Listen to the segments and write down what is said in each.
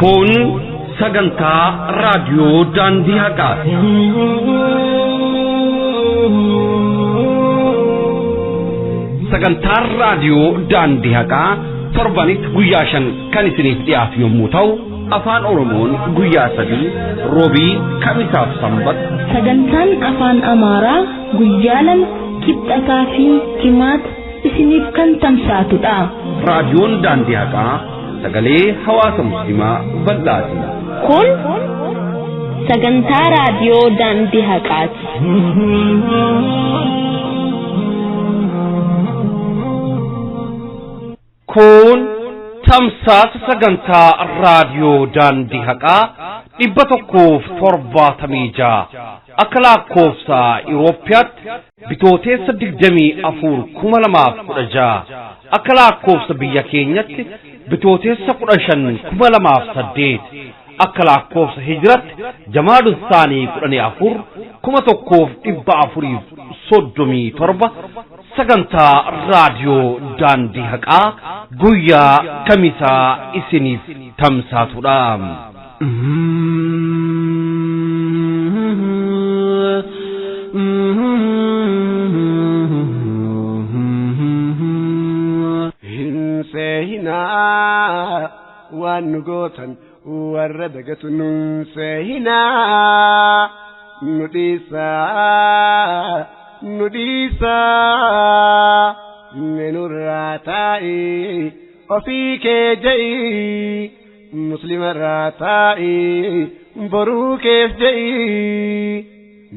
Kun sagantaa raadiyoo Daandii Haqaati. Sagantaan raadiyoo Daandii Haqaa torbanitti guyyaa 5 kan isiniif dhiyaatu yommuu ta'u, afaan Oromoon guyyaa 3, roobii, kamisaaf sanbata. Sagantaan afaan Amaaraa guyyaa 2, kibxataa fi jimaata isiniif kan tamsaatudha. Raadiyoon Daandii Haqaa sagalee hawaasa musliimaa bal'aati. Kun sagantaa raadiyoo Daandii Haqaati. Kun tamsaasa sagantaa raadiyoo Daandii Haqaa 176 akka lakkoofsa Itoophiyaatti bitooteessa 24 2016, akka lakkoofsa biyya keenyatti bitooteessa 15 2008, akka lakkoofsa hijiratti jamaadu saanii 14 1437, sagantaa raadiyoo Daandii Haqaa guyyaa kamisaa isiniif tamsaatudha. Hin seehinaa, waan nu gootan warra dagatu nun seehinaa, nu dhiisaa, nu dhiisaa, nurraa taa'ii ofii kee je'ii, muslimarraa taa'ii boruu keef je'ii,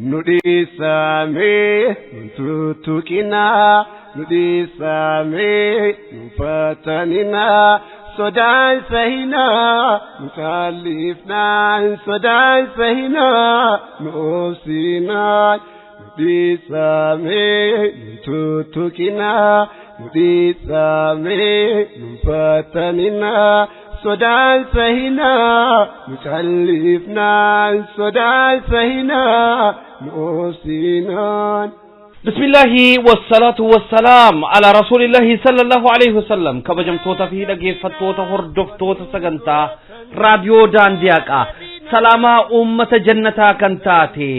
nu dhiisaamee nun tuttuqinaa, nu dhiisaamee nun fataninaa, sodaan sahinaa nu callifnaan, sodaan sahinaa nu obsinaa, nu dhiisaamee nun tuttuqinaa, nu dhiisaamee nun fataninaa, sodaan sahinaa nu callifnaan, sodaan sahinaa nu obsinaan. بسم الله والصلاة والسلام على رسول الله صلى الله عليه وسلم. كبجمتوتا في dhaggeeffattoota hordoftoota sagantaa raadiyoo Daandii Haqaa, salaamaa uummata jannataa kan taate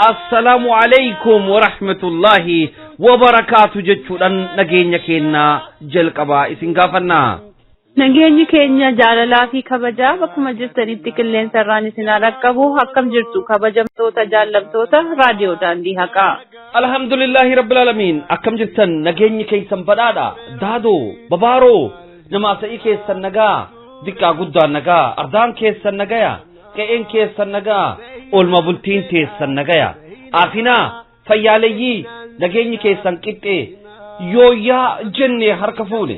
assalaamu alaykum warahmatullaahi wabarakaatu jechuudhaan nageenya keenyaa jalqabaa isin gaafannaa. Nageenyi keenya jaalalaa fi kabajaa bakkuma jirtanitti qilleensa irraan isin haa dhaqqabu. Akkam jirtu kabajamtoota jaallattoota raadiyoo Daandii Haqaa? Alhamdulillahi rabbil alamin. Akkam jirtan? Nageenyi keessan badhaadha. Daadoo babaaroo namaa sa'ii keessan nagaa, diqqaa guddaan nagaa, ardaan keessan nagaya, qe'een keessan nagaa, oolma bultiin teessan nagaya, aafinaa fayyaaleeyyii, nageenyi keessan qixxee yooyyaa jennee harka fuune.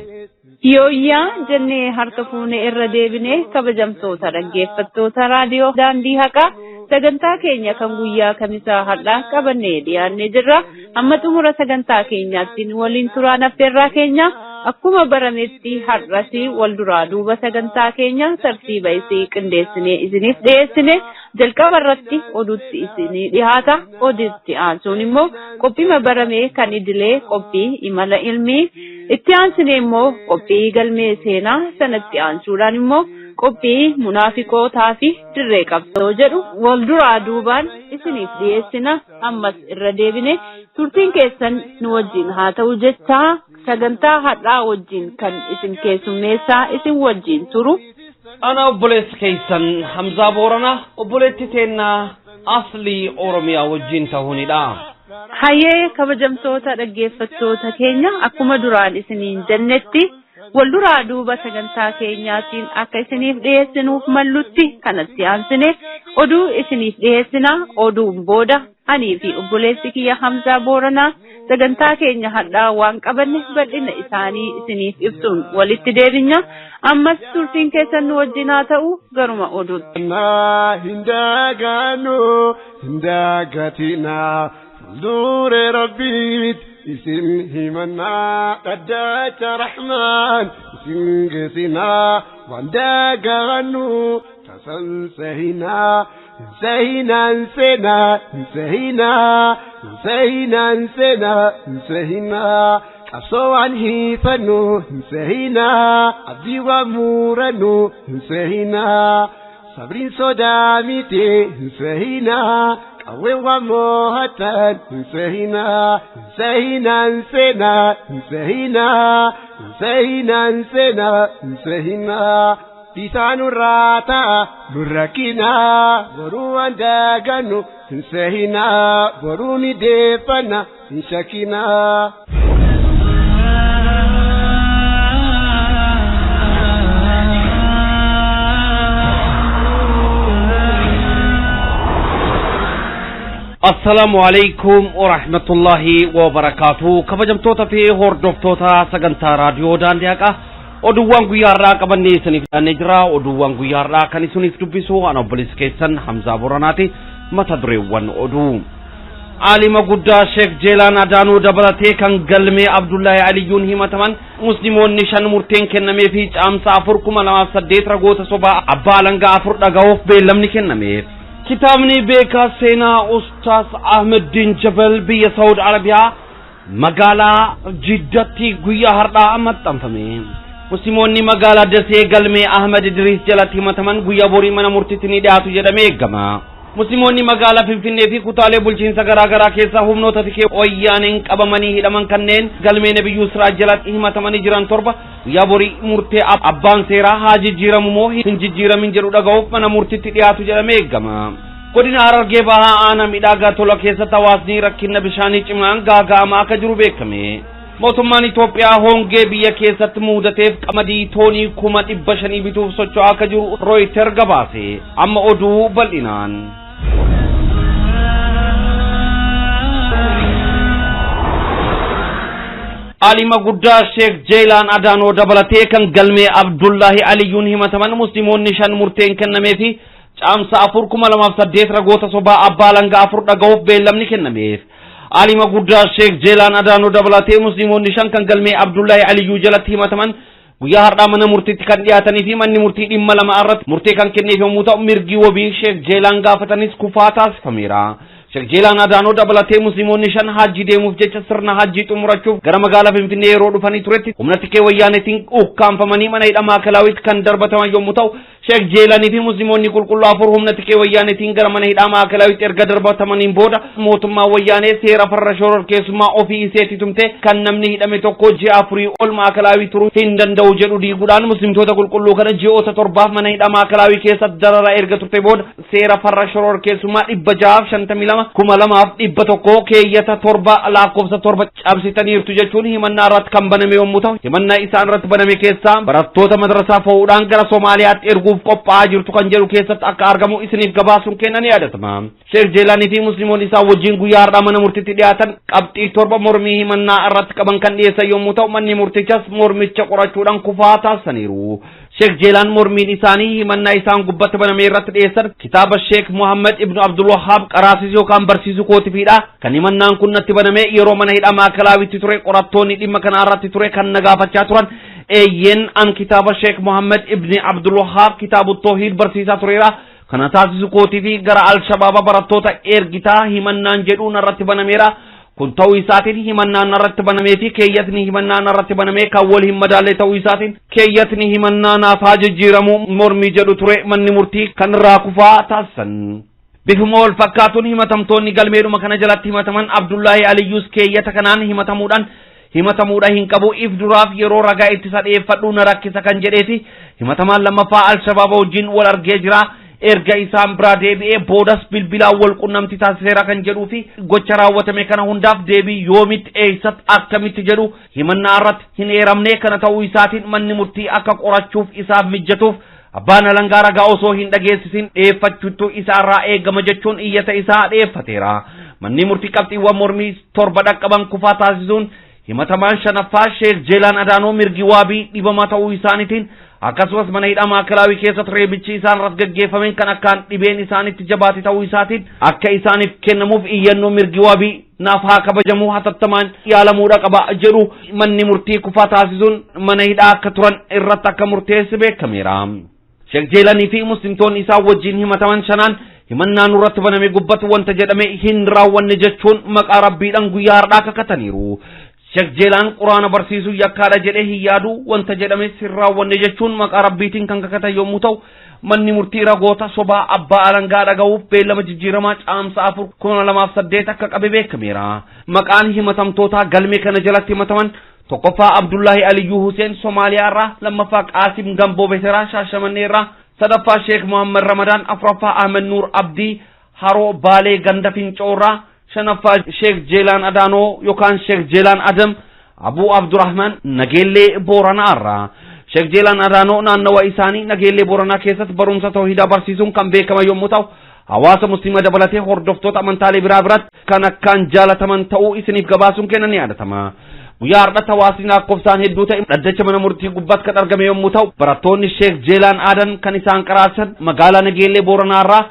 Yooyyaa jennee harka fuune irra deebinee kabajamtoota dhaggeeffattoota raadiyoo Daandii Haqaa, sagantaa keenya kan guyyaa kamisaa har'aa qabannee dhiyaannee jirra. Amma xumura sagantaa keenyaatti waliin turaan affeerraa keenya. Akkuma barametti har'as wal duraa duuba sagantaa keenya tartiiba isii qindeessinee isiniif dhiyeessine. Jalqaba irratti oduutti isinii dhiyaata. Oduutti aansuun immoo qophii baramee kan idilee, qophii imala ilmii, itti aansine immoo qophii galmee seenaa, sanatti aansuudhaan immoo qophii munaafiqootaa fi dirree qabsoo jedhu wal duraa duubaan isiniif dhiyeessina. Ammas irra deebine turtiin keessan nu wajjin haa ta'u jechaa, sagantaa har'aa wajjin kan isin keessummeessaa isin wajjin turu Ana obboleessa keessan Hamzaa Booranaa, obboleetti teennaa Aslii Oromiyaa wajjin ta'uunidha. Hayyee kabajamtoota dhaggeeffattoota keenya, akkuma duraan isiniin jennetti wal duraa duuba sagantaa keenyaatiin akka isiniif dhiyeessinuuf mallutti kanatti aansine oduu isiniif dhiyeessina. Oduun booda anii fi obboleessi kiyya Hamzaa Booranaa sagantaa keenya har'aa waan qabanne bal'ina isaanii isiniif ibsuun walitti deebinya. Ammas turtiin keessan nu wajjin haa ta'u. Garuma oduutti. Hin dagaannu, hin dagatinaa, fuuldure Rabbiit isin himannaa, dhaddacha Rahmaan isin geessinaa, waan dagaannu tasan sehinaa. Sehinaa seenaa, sehinaa, sehinaa seenaa, sehinaa, qabsoo waan hiifannu sehinaa, abdii waan murannu sehinaa. Sabriin sodaa miti hin sehinaa. Qawwee waan moo'atan hin sehinaa. Hin sehinaa hin seenaa hin sehinaa. Hin sehinaa hin seenaa hin sehinaa. Dhiisaa nurraa ta'a nurra kinaa. Boruu waan daagannu hin sehinaa. Boruu ni deeffanna hin shakkinaa. Assalaamu alaikum warahmatullahi wabarakaatu. Kabajamtoota fi hordoftoota sagantaa raadiyoo Daandii Haqaa, oduuwwan guyyaa har'aa qabannee isiniif dhiyaannee jira. Oduuwwan guyyaa har'aa kan isiniif dubbisu ana obboleessa keessan Hamzaa Boranaati. Mata dureewwan oduu. Aalima guddaa Sheek Jeelaan Adaanuu dabalatee kan galmee Abdullaahi Aliyyuun himataman musliimoonni shan murteen kennamee fi Caamsaa 4, 2008 ragoota sobaa abbaa alangaa afur dhaga'uuf beellamni kennameef. Kitaabni beekaa seenaa Ustaas Ahmeddiin Jabal biyya Saawud Arabiyaa magaalaa Jiddatti guyyaa har'aa maxxanfame. Musliimoonni magaalaa Dasee galmee Ahmed Idriis jalatti himataman guyyaa borii mana murtiitti ni dhiyaatu jedhamee eegama. Musliimoonni magaalaa Finfinnee fi kutaalee bulchiinsa garaa garaa keessaa humnoota tikee wayyaaneen qabamanii hidhaman kanneen galmee Nabiyyuu Siraaj jalatti himatamanii jiran torba guyyaa borii murtee abbaan seeraa haa jijjiiramu moo hin jijjiiramin jedhu dhaga'uuf mana murtiitti dhiyaatu jedhamee eegama. Godina Harargee Bahaa aanaa Midhaagaa Tola keessatti hawaasni rakkina bishaanii cimaan gaaga'amaa akka jiru beekame. Mootummaan Itoophiyaa hongee biyya keessatti mudateef qamadii toonii 500,000 bituuf socho'aa akka jiru Rooyiter gabaase. Amma oduu bal'inaan. Alima guddaa Sheek Jeelaan Adaanoo dabalatee kan galmee Abdullaahi Aliyyuun himataman musliimoonni shan murteen kennamee fi Caamsa 4, 2008 ragoota sobaa abbaa alangaa afur dhaga'uuf beellamni kennameef. Alima guddaa Sheek Jeelaan Adaanoo dabalatee musliimoonni shan kan galmee Abdullaahi Aliyyuu jalatti himataman guyyaa har'aa mana murtiitti kan dhiyaatanii fi manni murtii dhimma lama irratti murtee kan kenneef yommuu ta'u, mirgi wabii Sheek Jeelaan gaafatanis kufaa taasifameera. Sheek Jeelaan Adaanoo dabalatee musliimoonni shan hajji deemuuf jecha sirna hajjii xumurachuuf gara magaalaa Finfinnee yeroo dhufanii turetti humna tikee wayyaaneetiin ukkaanfamanii mana hidhaa Maakalawiitti kan darbataman yommuu ta'u, Sheek Jeelanii fi musliimoonni qulqulluu afur humna tikee wayyaaneetiin gara mana hidhaa Maakalawiitti erga darbatamaniin booda mootummaa wayyaanee seera farra shororkeessummaa ofii iseetti tumte kan namni hidhame tokko ji'a afurii ol Maakalaawii turuu hin danda'u jedhu diiguudhaan muslimtoota qulqulluu kana ji'oota torbaaf mana hidhaa Maakalaawii keessatti dararaa erga turte booda seera farra shororkeessummaa 652 2100 keeyyata 7 lakkoofsa 7 cabsitaniirtu jechuun himannaa irratti kan baname yommuu ta'u, himannaa isaan irratti baname keessaa barattoota madrasaa fo'uudhaan gara Somaaliyaatti erguuf qophaa'aa jirtu kan jedhu keessatti akka argamu isiniif gabaasuun kenna ni yaadatama. Sheek Jeelaanii fi musliimoonni isaa wajjin guyyaa har'aa mana murtiitti dhiyaatan qabxii torba mormii himannaa irratti qaban kan dhiyeessan yommuu ta'u, manni murtichas mormicha qorachuudhaan kufaa taasisaniiru. Sheek Jeelaan mormiin isaanii himannaa isaan gubbatti baname irratti dhiyeessan kitaaba Sheek Muhammad Ibn Abdul Wahhaab qaraasisuu yookaan barsiisuu kootifiidha. Kan himannaan kun natti baname yeroo mana hidhaa Maakalawitti ture, qorattoonni dhimma kana irratti ture kan na gaafachaa turan. Eeyyeen, an kitaaba Sheek Muhammad Ibn Abdul Wahhaab kitaabu Toohiid barsiisaa tureera. Kana taasisu kootii fi gara Alshabaaba barattoota ergitaa himannaan jedhu narratti banameera. Kun ta'uu isaatiin himannaan narratti banamee fi keeyyatni himannaa narratti banamee kan wal hin madaalle ta'uu isaatiin keeyyatni himannaa naaf haa jijjiiramu mormii jedhu ture manni murtii kan irraa kufaa taasisan. Bifuma wal fakkaatuun himatamtoonni galmeedhuma kana jalatti himataman Abdullaahi Aliyyuus keeyyata kanaan himatamuudhaan himatamuudha hin qabu, if duraaf yeroo ragaa ittisa dhiyeeffadhuu na rakkisa kan jedheefi himatamaan lammaffaa Alshabaaba wajjin wal argee jira. Erga isaan biraa deebi'ee boodas bilbilaan wal qunnamtii taasiseera kan jedhuu fi gocha raawwatame kana hundaaf deebii yoomitti, eessatti, akkamitti jedhu himannaa irratti hin eeramne. Kana ta'uu isaatiin manni murtii akka qorachuuf isaaf mijjatuuf abbaan alangaa ragaa osoo hin dhageessisin dhiyeeffachuutu isaarraa eegama jechuun iyyata isaa dhiyeeffateera. Manni murtii qabxiiwwan mormii torba dhaqqaban kufaa taasisuun himatamaan shanaffaa Sheek Jeelaan Adaanoo mirgi waabii dhibamaa ta'uu isaaniitiin, akkasumas mana hidhaa Maakalaawii keessatti reebichi isaan irratti gaggeeffameen kan akkaan dhibeen isaanitti jabaate ta'uu isaatiin akka isaaniif kennamuuf iyyannoo mirgi waabii naaf haa kabajamu, hatattamaan yaalamuudha qaba jedhu manni murtii kufaa taasisuun mana hidhaa akka turan irratti akka murteesse beekameera. Sheek Jeelanii fi muslimtoonni isaan wajjin himataman shanaan himannaa nurratti baname gubbatti wanta jedhame hin raawwanne jechuun maqaa rabbiidhaan guyyaa har'aa kakataniiru. Sheek Jeelaan Quraana barsiisuu yakkaadha jedhee hin yaadu, wanta jedhame hin raawwanne jechuun maqaa Rabbiitiin kan kakatan yommuu ta'u, manni murtii ragoota sobaa abbaa alangaa dhaga'uuf beellama jijjiiramaa Caamsa 4 2008 akka qabe beekameera. Maqaan himatamtootaa galmee kana jalatti himataman: tokkoffaa Abdullaahi Aliyyuu Huseen Somaaliyaa irraa, lammaffaa Qaasim Gamboo Beteraa Shaashamannee irraa, sadaffaa Sheek Muhammad Ramadaan, afuraffaa Ahmed Nuur Abdii Haroo Baalee ganda Fincoo irraa, shanaffaa Sheek Jeelaan Adaanoo yookaan Sheek Jeelaan Adam Abuu Abdurrahman Nageellee Booranaa irraa. Sheek Jeelaan Adaanoo naannawa isaanii Nageellee Booranaa keessatti barumsa tawhiidaa barsiisuun kan beekaman yommuu ta'u, hawaasa musliima dabalatee hordoftoota amantaalee biraa biratti kan akkaan jaalataman ta'uu isiniif gabaasuun kennan ni yaadatama. Guyyaa har'atti hawaasni lakkoofsaan hedduu ta'e dhaddacha mana murtii gubbaatti kan argame yommuu ta'u, barattoonni Sheek Jeelaan Aadan kan isaan qaraasan magaalaa Nageellee Booranaa irraa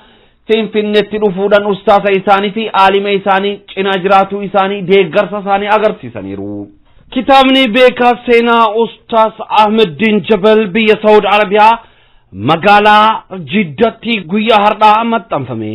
Finfinneetti dhufuudhaan ustaasa isaanii fi aalima isaanii cinaa jiraatuu isaanii deeggarsa isaanii agarsiisaniiru. Kitaabni beekaa seenaa Ustaas Ahmeddiin Jabal biyya Saawud Arabiyaa magaalaa Jiddatti guyyaa har'aa maxxanfame.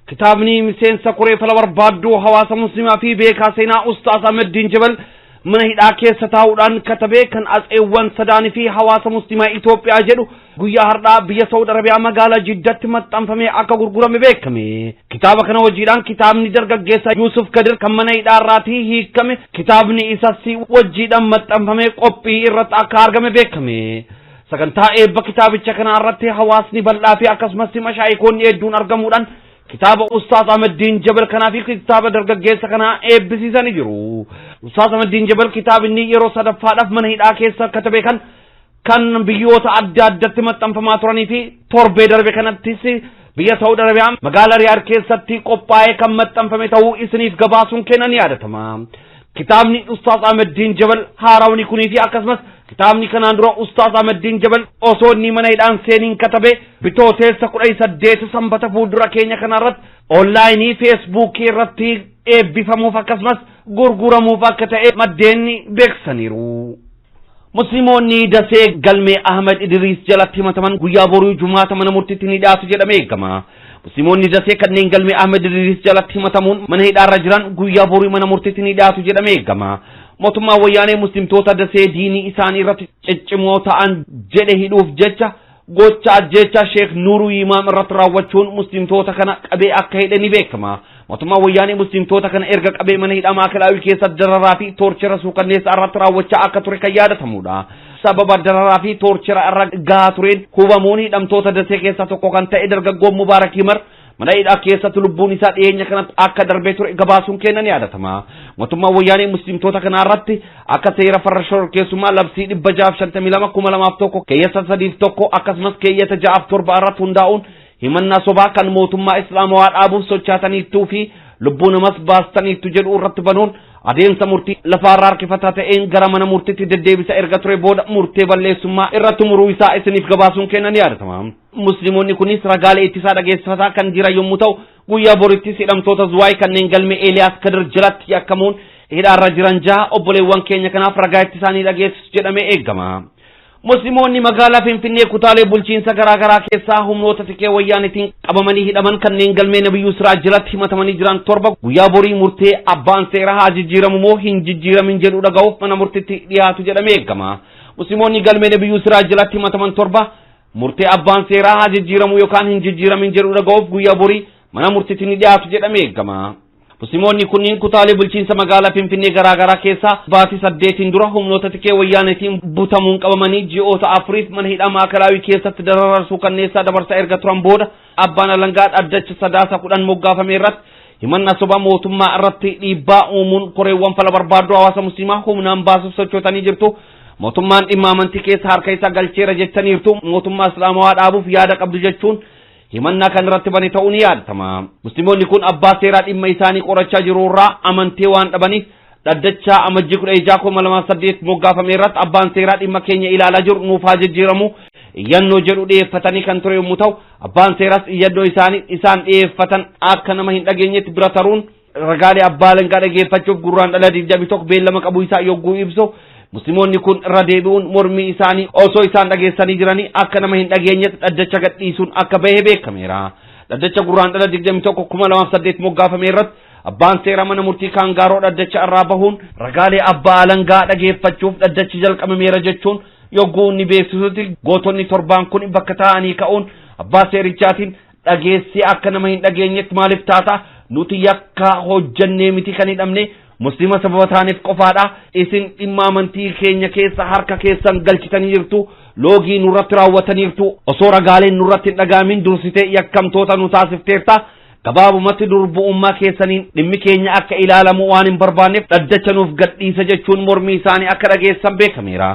Kitaabni miseensa koree fala barbaadduu hawaasa muslimaa fi beekaa seenaa Ustaas Ahmeddiin Jabal mana hidhaa keessa taa'uudhaan katabee kan Atseewwan Sadaanii fi Hawaasa Muslimaa Itoophiyaa jedhu guyyaa har'aa biyya Saawud Arabiyaa magaalaa Jiddatti maxxanfamee akka gurgurame beekame. Kitaaba kana hojiidhaan kitaabni dargaggeessa Yuusuf Kadir kan mana hidhaa irraatii hiikame kitaabni isas wajjiidhaan maxxanfamee qophii irratti akka argame beekame. Sagantaa eebba kitaabicha kanaa irratti hawaasni bal'aa fi akkasumas mashaayikoonni hedduun argamuudhaan kitaaba Ustaaz Ahmeddiin Jabal kanaa fi kitaaba dargaggeessa kanaa eebbisiisanii jiru. Ustaaz Ahmeddiin Jabal kitaabni yeroo sadaffaadhaaf mana hidhaa keessa katabe kan biyyoota adda addatti maxxanfamaa turanii fi torbee darbe kanattis biyya Saawud Arabiyaa magaalaa Riyaad keessatti qophaa'ee kan maxxanfame ta'uu isiniif gabaasuun kennan yaadatama. Kitaabni Ustaaz Ahmeddiin Jabal haarawni kunii fi akkasumas kitaabni kanaan dura Ustaaz Ahmeddiin Jabal osoo inni mana hidhaan seeniin katabe Bitooteessa 18 Sanbata fuuldura keenya kanarratti onlaayinii Feesbuukii irratti eebbifamuuf akkasumas gurguramuuf akka ta'e maddeen beeksisaniiru. Musliimoonni Dasee galmee Ahmed Idriis jalatti himataman guyyaa boruu Jumaata mana murtiitti ni dhiyaatu jedhamee eegama. Musliimoonni Dasee kanneen galmee Ahmed Idriis jalatti himatamuun mana hidhaarra jiran guyyaa boruu mana murtiitti ni dhiyaatu jedhamee eegama. Mootummaan wayyaanee muslimtoota Dasee diinii isaanii irratti ciccimoo ta'an jedhe hidhuuf jecha gocha ajjeechaa Sheek Nuuruu Imaam irratti raawwachuun muslimtoota kana qabee akka hidhe ni beekama. Mootummaan wayyaanee muslimtoota kana erga qabee mana hidhaa Maakalaawii keessatti dararaa fi toorchera suukanneessa irratti raawwachaa akka ture kan yaadatamudha. Sababa dararaa fi toorchera irra gahaa tureen hubamuun hidhamtoota Dasee keessaa tokko kan ta'e dargaggoon Mubaarak Himar mana hidhaa keessatti lubbuun isaa dhiyeenya kanatti akka darbee ture gabaasuun kennan yaadatama. Mootummaan wayyaanee muslimtoota kanaa irratti akka seera farra shororkeessummaa labsii 652 2001 keeyyata 3 1 akkasumas keeyyata 6 7 irratti hundaa'uun himannaa sobaa kan mootummaa islaamawaa dhaabuuf sochaataniittuu fi lubbuu namas baastaniittu jedhu irratti banuun adeemsa murtii lafaarraa harkifataa ta'een gara mana murtiitti deddeebisa erga ture booda murtee balleessummaa irratti muruu isaa isiniif gabaasuun kennan yaadatama. Musliimoonni kunis ragaalee ittisaa dhageessifataa kan jiran yommuu ta'u, guyyaa borittis hidhamtoota Zuwaay kanneen galmee Eeliyaas Kadir jalatti yakkamuun hidhaarra jiran jaha obboleewwan keenya kanaaf ragaa ittisaanii dhageessisu jedhamee eegama. Musliimoonni magaalaa Finfinnee kutaalee bulchiinsa garaa garaa keessaa humnoota tikee wayyaanitiin qabamanii hidhaman kanneen galmee Nabiyyuu Siraaj jalatti himatamanii jiran torba guyyaa borii murtee abbaan seeraa haa jijjiiramu moo hin jijjiiramin jedhu dhaga'uuf mana murtitti dhiyaatu jedhamee eegama. Musliimoonni galmee Nabiyyuu Siraaj jalatti himataman torba murtee abbaan seeraa haa jijjiiramu yookaan hin jijjiiramin jedhu dhaga'uuf guyyaa borii mana murtitti ni dhiyaatu jedhamee eegama. Musliimoonni kunniin kutaalee bulchiinsa magaalaa Finfinnee garaa garaa keessaa baatii 8n dura humnoota tikee wayyaanetiin butamuun qabamanii ji'oota afuriif mana hidhaa Maakalaawii keessatti dararaa suukanneessaa dabarsaa erga turan booda abbaan alangaa dhaddacha Sadaasa 10 moggaafame irratti himannaa sobaa mootummaa irratti dhiibbaa uumuun koreewwan fala barbaadduu hawaasa musliimaa humnaan baasuuf sochootanii jirtu. Mootummaan dhimma amantii keessa harka isaa galcheera jettaniirtu, mootummaa islaamawaa dhaabuuf yaada qabdu jechuun himannaa kan irratti bane ta'uu ni yaadatama. Musliimoonni kun abbaa seeraa dhimma isaanii qorachaa jiru irraa amantee waan dhabaniif dhaddachaa Amajjii 16 2008 moggaafame irratti abbaan seeraa dhimma keenya ilaalaa jiru nuuf haa jijjiiramu iyyannoo jedhu dhiyeeffatanii kan ture yommuu ta'u, abbaan seeraas iyyannoo isaanii isaan dhiyeeffatan akka nama hin dhageenyetti bira taruun ragaalee abbaa alangaa dhageeffachuuf Gurraandhala 21 beellama qabuu isaa yogguu ibsu, musliimoonni kun irra deebi'uun mormii isaanii osoo isaan dhageessanii jiranii akka nama hin dhageenyetti dhaddacha gadhiisuun akka bahe beekameera. Dhaddacha Gurraandhala 21 2008 moggaafame irratti Abbaan seera mana murtii Kaangaaroo dhaddacha irraa bahuun ragaalee abbaa alangaa dhageeffachuuf dhaddachi jalqabameera jechuun yogguu inni beeksisutti gootonni torbaan kun bakka taa'anii ka'uun abbaa seerichaatiin dhageessee akka nama hin dhageenyetti maaliif taata, nuti yakka hojjannee miti kan hidhamne, muslima sababa taaneef qofaadha, isin dhimma amantii keenya keessa harka keessan galchitanii jirtu, loogii nurratti raawwataniirtu, osoo ragaaleen nurratti hin dhagaamin dursitee yakkamtoota nu taasifteerta, gabaabumatti durbu'ummaa keessaniin dhimmi keenya akka ilaalamu waan hin barbaanneef dhaddacha nuuf gadhiisa jechuun mormii isaanii akka dhageessan beekameera.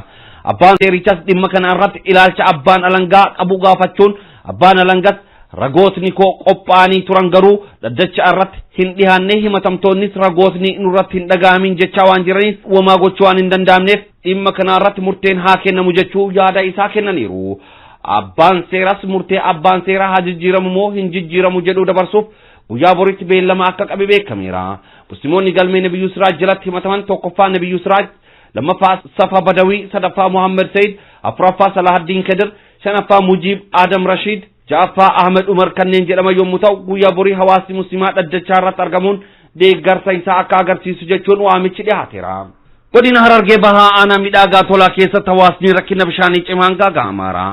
Abbaan seerichas dhimma kana irratti ilaalcha abbaan alangaa qabu gaafachuun abbaan alangas ragootni koo qophaa'anii turan garuu dhaddacha irratti hin dhihaanne, himatamtoonnis ragootni nurratti hin dhaga'amin jechaa waan jiraniif wamaa gochuu waan hin danda'amneef dhimma kana irratti murteen haa kennamu jechuu yaada isaa kennaniiru. Abbaan seeras murtee abbaan seeraa haa jijjiiramu moo hin jijjiiramu jedhuu dabarsuuf guyyaa boritti beellama akka qabe beekameera. Musliimoonni galmee Nabiyyuu Siraaj jalatti himataman tokkoffaa Nabiyyuu Siraaj, lammaffaa Safa Badawii, sadaffaa Muhammad Said, afuraffaa Salahaddiin Kadir, shanaffaa Mujiib Adam Rashiid, ja'affaa Ahmed Umar kanneen jedhaman yommuu ta'u guyyaa borii hawaasni musliimaa dhaddachaa irratti argamuun deeggarsa isaa akka agarsiisu jechuun waamichi dhiyaateera. Godina Harargee Bahaa aanaa midhaagaa tolaa keessatti hawaasni rakkina bishaanii cimaan gaaga'amaara.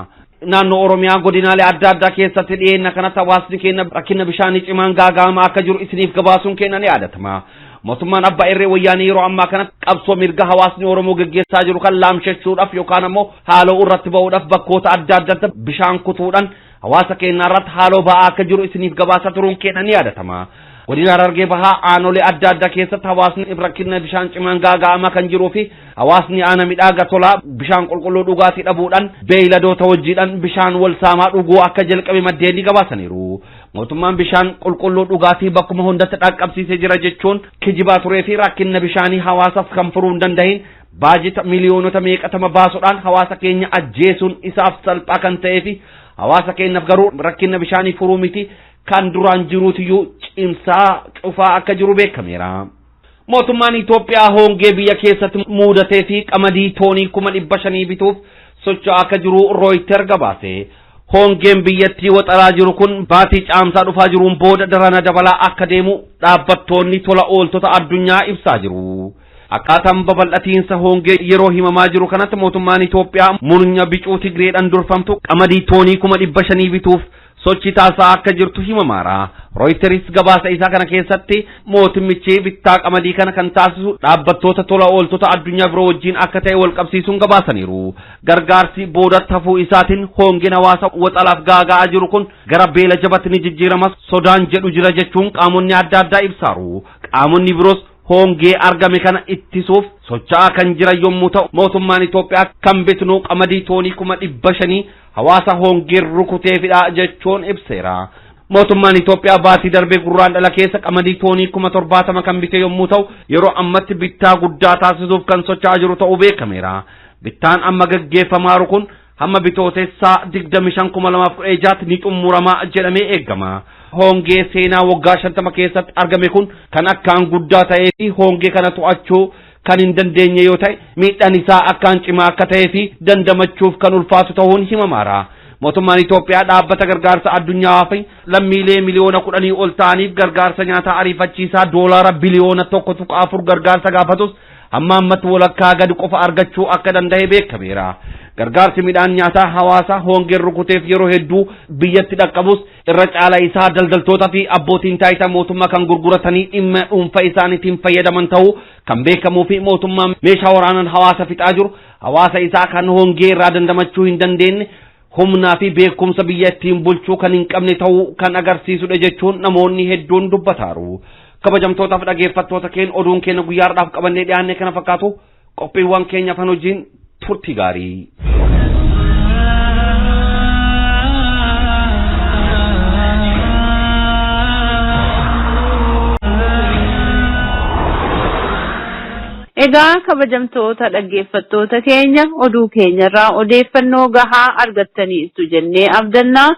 Naannoo Oromiyaa godinaalee adda addaa keessatti dhiyeenya kanatti hawaasni keenya rakkina bishaanii cimaan gaaga'amaa akka jiru isiniif gabaasuun keenya ni yaadatama. Mootummaan abbaa irree wayyaanii yeroo ammaa kanatti qabsoo mirga hawaasni Oromoo geggeessaa jiru kan laamshachuudhaaf yookaan ammoo haaloo irratti ba'uudhaaf bakkoota adda addaatti bishaan kutuudhaan hawaasa keenya irratti haaloo ba'aa akka jiru isiniif gabaasa turuun keenya ni yaadatama. Godina Harargee Bahaa aanolee adda addaa keessatti hawaasni rakkina bishaan cimaan gaaga'amaa kan jiruu fi hawaasni aana midhaaga tolaa bishaan qulqulluu dhugaatii dhabuudhaan beeyladoota wajjiidhaan bishaan wal saamaa dhuguu akka jalqabe maddeen ni gabaasaniiru. Mootummaan bishaan qulqulluu dhugaatii bakkuma hundatti dhaqqabsiisee jira jechuun kijibaa turee fi rakkina bishaanii hawaasaaf kan furuu hin dandahin baajita miliyoonota meeqatama baasuudhaan hawaasa keenya ajjeesuun isaaf salphaa kan ta'ee fi hawaasa keenyaaf garuu rakkina bishaanii furuu miti kan duraan jiruutiyyuu cimsaa cufaa akka jiru beekameera. Mootummaan Itoophiyaa hongee biyya keessatti muudatee fi qamadii toonii 500,000 bituuf socho'aa akka jiru Rooyiter gabaase. Hongeen biyyattii waxalaa jiru kun baatii caamsaa dhufaa jiruun booda darana dabalaa akka deemu dhaabbattoonni tola ooltota addunyaa ibsaa jiru. Akkaataan babal'atiinsa hongee yeroo himamaa jiru kanatti mootummaan Itoophiyaa murnya bicuu Tigreedhaan durfamtu qamadii toonii 500,000 bituuf sochii taasisaa akka jirtu himamaara. Rooyiteris gabaasa isaa kana keessatti mootummichi bittaa qamadii kana kan taasisu dhaabbattoota tola ooltota addunyaa biroo wajjin akka ta'e wal qabsiisuun gabaasaniiru. Gargaarsi boodatti hafuu isaatiin hongeen hawaasa waxalaaf gaaga'aa jiru kun gara beela jabatti ni jijjiirama sodaan jedhu jira jechuun qaamonni adda addaa ibsaaru. Qaamonni biroos hongee argame kana ittisuuf socho'aa kan jiran yommuu ta'u mootummaan Itoophiyaa kan bitnu qamadii toonii 500,000 hawaasa hongeen rukuteefidha jechuun ibseera. Mootummaan Itoophiyaa baatii darbee gurraan dhala keessa qamadii toonii 70,000 kan bite yommuu ta'u yeroo ammatti bittaa guddaa taasisuuf kan socho'aa jiru ta'uu beekameera. Bittaan amma gaggeeffamaa jiru kun hamma bitootessaa 25,2016 ni xumurama jedhamee eegama. Hongee seenaa waggaa 50 keessatti argame kun kan akkaan guddaa ta'ee fi hongee kana to'achuu kan hin dandeenye yoo ta'e miidhaan isaa akkaan cimaa akka ta'ee fi dandamachuuf kan ulfaatu ta'uun himamaara. Mootummaan Itoophiyaa dhaabbata gargaarsa addunyaa fi lammiilee miliyoona 10 ol ta'aniif gargaarsa nyaataa ariifachiisaa doolaara biliyoona 1.4 gargaarsa gaafatus hamma ammatti walakkaa gadi qofa argachuu akka danda'e beekameera. Gargaarsi midhaan nyaataa hawaasa hongeen rukuteef yeroo hedduu biyyatti dhaqqabus irra caala isaa daldaltoota fi abbootiin taayitaa mootummaa kan gurguratanii dhimma dhuunfaa isaaniitiin fayyadaman ta'uu kan beekamuu fi mootummaan meeshaa waraanaan hawaasa fixaa jiru hawaasa isaa kan hongee irraa dandamachuu hin dandeenye humnaa fi beekumsa biyya ittiin bulchuu kan hin qabne ta'uu kan agarsiisudha jechuun namoonni hedduun dubbataaru. Kabajamtootaaf dhaggeeffattoota keenya oduun keenya guyyaa har'aaf qabannee dhiyaanne kana fakkaatu qophiiwwan keenya afaan hojiin turtii gaarii. Egaa kabajamtoota dhaggeeffattoota keenya oduu keenyarraa odeeffannoo gahaa argattaniitu jennee abdannaa.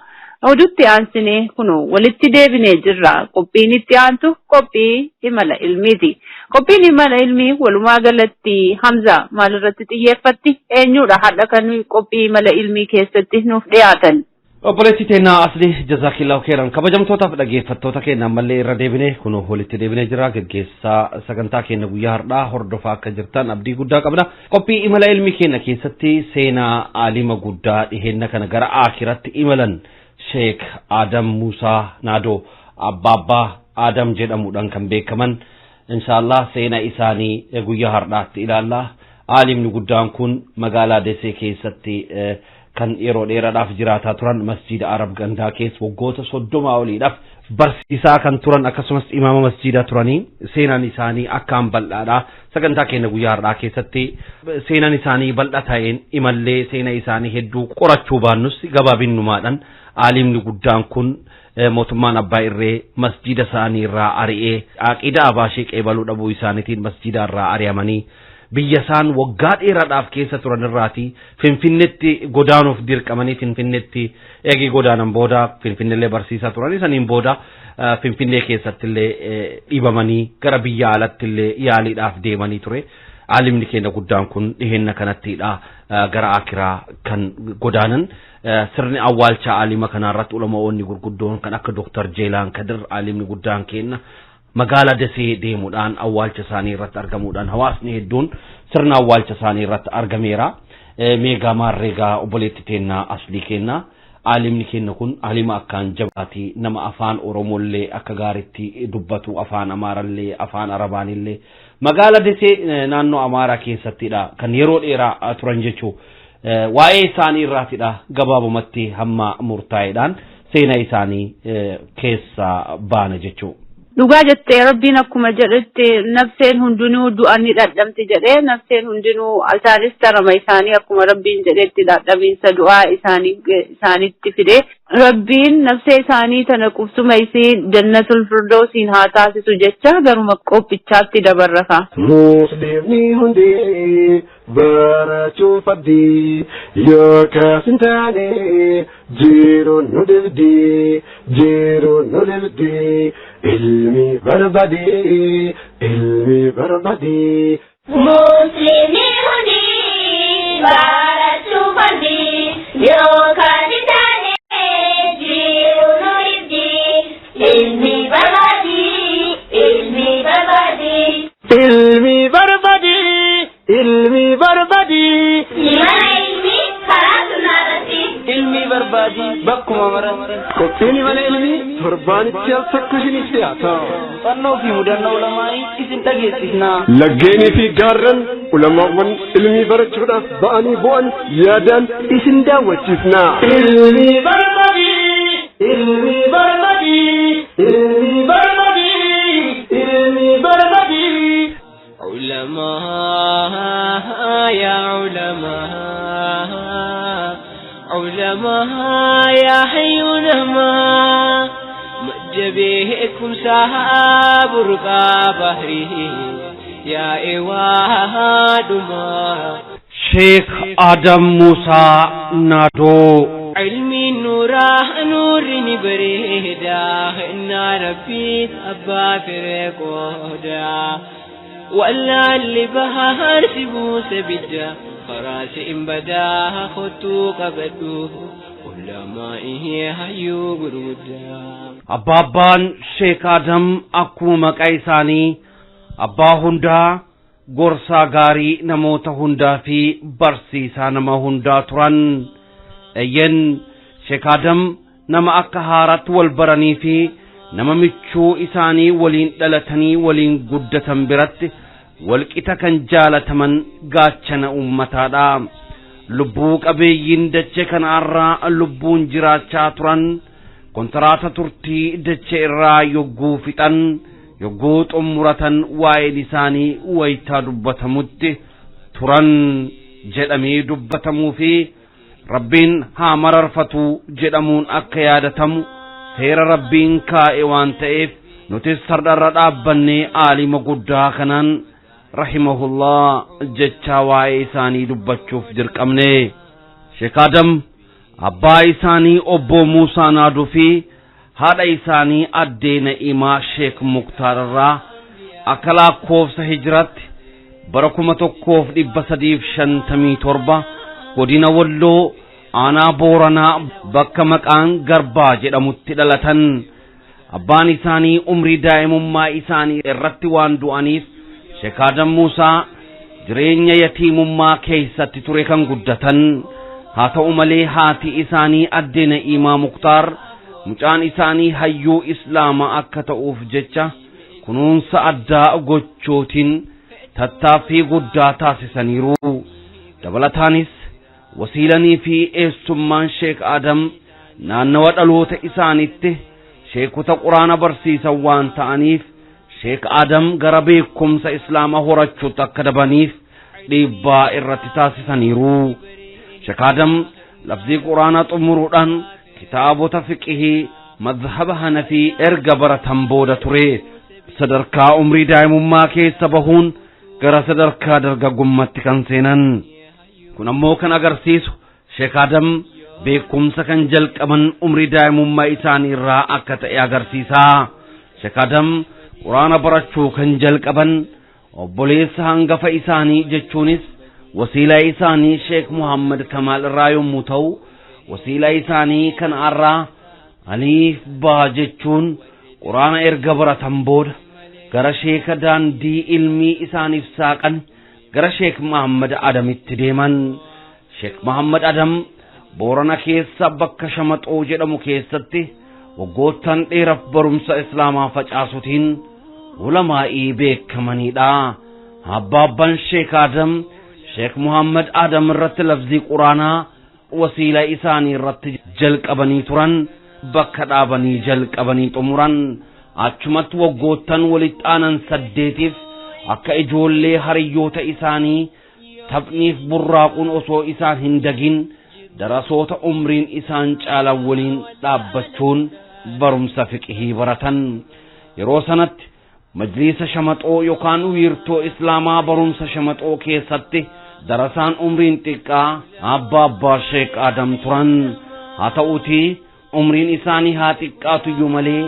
Odutti aansinee kunoo walitti deebinee jirra. Qophiin itti aantu qophii imala ilmiiti. Qophiin imala ilmii walumaa galatti Hamza maalirratti xiyyeeffatti? Eenyudha har'a kan qophii imala ilmii keessatti nuuf dhiyaatan? Obboleettii teennaa Asli, jazaakillahu khairan. Kabajamtootaaf dhaggeeffattoota keenya, ammallee irra deebinee kun walitti deebinee jira. Gaggeessaa sagantaa keenya guyyaa har'aa hordofaa akka jirtan abdii guddaa qabna. Qophii imala ilmi keenya keessatti seenaa aalima guddaa dhiheenna kana gara aakiratti imalan, Sheek Adam Musaa Naadoo, Abbaabbaa Adam jedhamuudhaan kan beekaman, inshaallah seenaa isaanii guyyaa har'aatti ilaalla. Aalimni guddaan kun magaalaa Desee keessatti kan yeroo dheeraadhaaf jiraataa turan, masjiida Arab Gandaa keessa waggoota 30 oliidhaaf barsiisaa kan turan, akkasumas imaama masjiidaa turanii. Seenaan isaanii akkaan bal'aadha. Sagantaa keenya guyyaa har'aa keessatti seenaan isaanii bal'aa ta'een imallee seenaa isaanii hedduu qorachuu baannus, gabaabinnumaadhaan aalimni guddaan kun mootummaan abbaa irree masjiida isaanii irraa ari'ee, aqiida abaashee qeebaluu dhabuu isaaniitiin masjiida irraa ari'amanii, biyya isaan waggaa dheeraadhaaf keessa turan irraati Finfinneetti godaanuuf dirqamanii, Finfinneetti eegii godaanan booda Finfinnellee barsiisaa turanii, saniin booda Finfinnee keessatti illee dhibamanii gara biyya alatti illee yaaliidhaaf deemanii ture. Aalimni keenya guddaan kun dhiheenna kanattidha gara akiraa kan godaanan. Sirni awwaalchaa aalima kanarratti ulamaoonni gurguddoon kan akka Dr. Jeelaan Kadir, aalimni guddaan keenya, magaalaa Dasee deemuudhaan awwaalcha isaanii irratti argamuudhaan hawaasni hedduun sirna awwaalcha isaanii irratti argameera. Meegaa maarreegaa, obboleetti teennaa Aslii keenna, aalimni keenya kun aalima akkaan jabaati, nama afaan Oromollee akka gaariitti dubbatu, afaan Amaarallee, afaan Arabaanillee. Magaalaa Desee naannoo Amaaraa keessattidha kan yeroo dheeraa turan jechuu. Waa'ee isaanii irraatidha gabaabumatti hamma murtaa'eedhaan seenaa isaanii keessa baana jechuu. Dhugaa jettee, Rabbiin akkuma jedhetti nafseen hundinuu du'an ni dhadhamti jedhee, nafseen hundinuu isaanis tarama isaanii akkuma Rabbiin jedhetti dhadhamiinsa du'aa isaanii isaanitti fide. Rabbiin nafsee isaanii tana qubsuma isii jannatul firdoosiin haa taasisu jecha garuma qophichaatti dabarrafa. Muslimni hundi barachuu faddi, yookaas hin taane jiruun nu dhibdi, jiruun nu dhibdi. Ilmi barbaadi, ilmi barbaadi. Muslimni hundi barachuu faddi, yookaan hin taane jiru nu dhibdi. Ilmi barbaadi, ilmi barbaadi. Ilmi barbaadi, ilmi barbaadi. Mana ilmi karaa sunnaarratti. Ilmi barbaadi bakkuma maratti. Qophiin mana ilmii torbaanitti al tokko isiniif dhiyaata. Muuxannoo fi mudannoo ulamaa'ii isin dhageessifna. Laggeenii fi gaarran ulamaawwan ilmii barachuudhaaf ba'anii bu'an yaadaan isin daawwachiifna. Ilmi barbaadi, ilmi barbaadi, ilmi barbaadi, ilmi barbaadi. علماء يا علماء، علماء يا حيونما مجبيكم سحاب رقا بحري يا إوادما. Sheek Adam Musaa Naadoo. علمي نورا نور بريدا إن ربي أبا فريقودا ولا اللي بهار سبوس بدا خراس إن بدا خطو قبدو علمائه هيو غردا. Abbaabbaan Sheek Adam akkuma maqaa isaanii abbaa hundaa, gorsaa gaarii namoota hundaa fi barsiisaa nama hundaa turan. Eyyen, Sheek Adam nama akka haaraatti wal baranii fi nama michuu isaanii waliin dhalatanii waliin guddatan biratti walqixa kan jaalataman gaachana uummataadha. Lubbuu qabeeyyiin dachee kanarraa lubbuun jiraachaa turan kontiraata turtii dachee irraa yogguu fixan, yogguu xumuratan, waa'een isaanii wayitaa dubbatamutti turan jedhamee dubbatamuu fi Rabbiin haa mararfatu jedhamuun akka yaadatamu seera Rabbiin kaa'e waan ta'eef, nutis sardharra dhaabbannee aalima guddaa kanaan rahimahullah jechaa waa'ee isaanii dubbachuuf dirqamne. Sheek Adam abbaa isaanii obbo Muusaa Naaduu fi haadha isaanii addee Na'imaa Sheek Muktaar irraa akka lakkoofsa hijiraatti bara 1357 godina Walloo Aanaa Booranaa bakka maqaan Garbaa jedhamutti dhalatan. Abbaan isaanii umrii daa'imummaa isaanii irratti waan du'aniif Sheek Adam Muusaa jireenya yatiimummaa keessatti ture kan guddatan. Haa ta'u malee haati isaanii addee Na'iimaa Muktaar mucaan isaanii hayyuu Islaamaa akka ta'uuf jecha kunuunsa addaa gochootiin tattaaffii guddaa taasisaniiru. Dabalataanis wasiilanii fi eessummaan Sheek Adam naannawa dhaloota isaaniitti sheekota quraana barsiisan waan ta'aniif Sheek Adam gara beekumsa Islaamaa horachuutti akka dabaniif dhiibbaa irratti taasisaniiru. Sheek Adam lafzii quraanaa xumuruudhaan kitaabota fiqihii madhaba Hanafii erga baratan booda ture. Sadarkaa umrii daa'imummaa keessa bahuun gara sadarkaa dargaggummaatti kan seenan. Kun ammoo kan agarsiisu Sheek Adam beekumsa kan jalqaban umrii daa'imummaa isaanii irraa akka ta'e agarsiisa. Sheek Adam quraana barachuu kan jalqaban obboleessa hangafa isaanii jechuunis wasiilaa isaanii Sheek Muhammad Kamaal irraa yommuu ta'u, wasiilaa isaanii kan irraa aliif baa jechuun quraana erga baratan booda gara sheeka daandii ilmii isaaniif saaqan gara Sheek Muhammad Adamitti deeman. Sheek Muhammad Adam Boorana keessa bakka Shamaxoo jedhamu keessatti waggoottan dheeraaf barumsa Islaamaa facaasuutiin ulamaa'ii beekamanidha. Abbaabbaan Sheek Adam Sheek Muhammad Adam irratti lafzii quraanaa wasiilaa isaanii irratti jalqabanii turan bakka dhaabanii jalqabanii xumuran. Achumatti waggoottan walitti aanan 8 akka ijoollee hariyyoota isaanii taphniif burraaquun osoo isaan hin dagin darasoota umriin isaan caalan waliin dhaabbachuun barumsa fiqihii baratan. Yeroo sanatti majliisa Shamaxoo yookaan wiirtoo Islaamaa barumsa Shamaxoo keessatti darasaan umriin xiqqaa abbaa Sheek Adam turan. Haa ta'uutii umriin isaanii haa xiqqaatuyyuu malee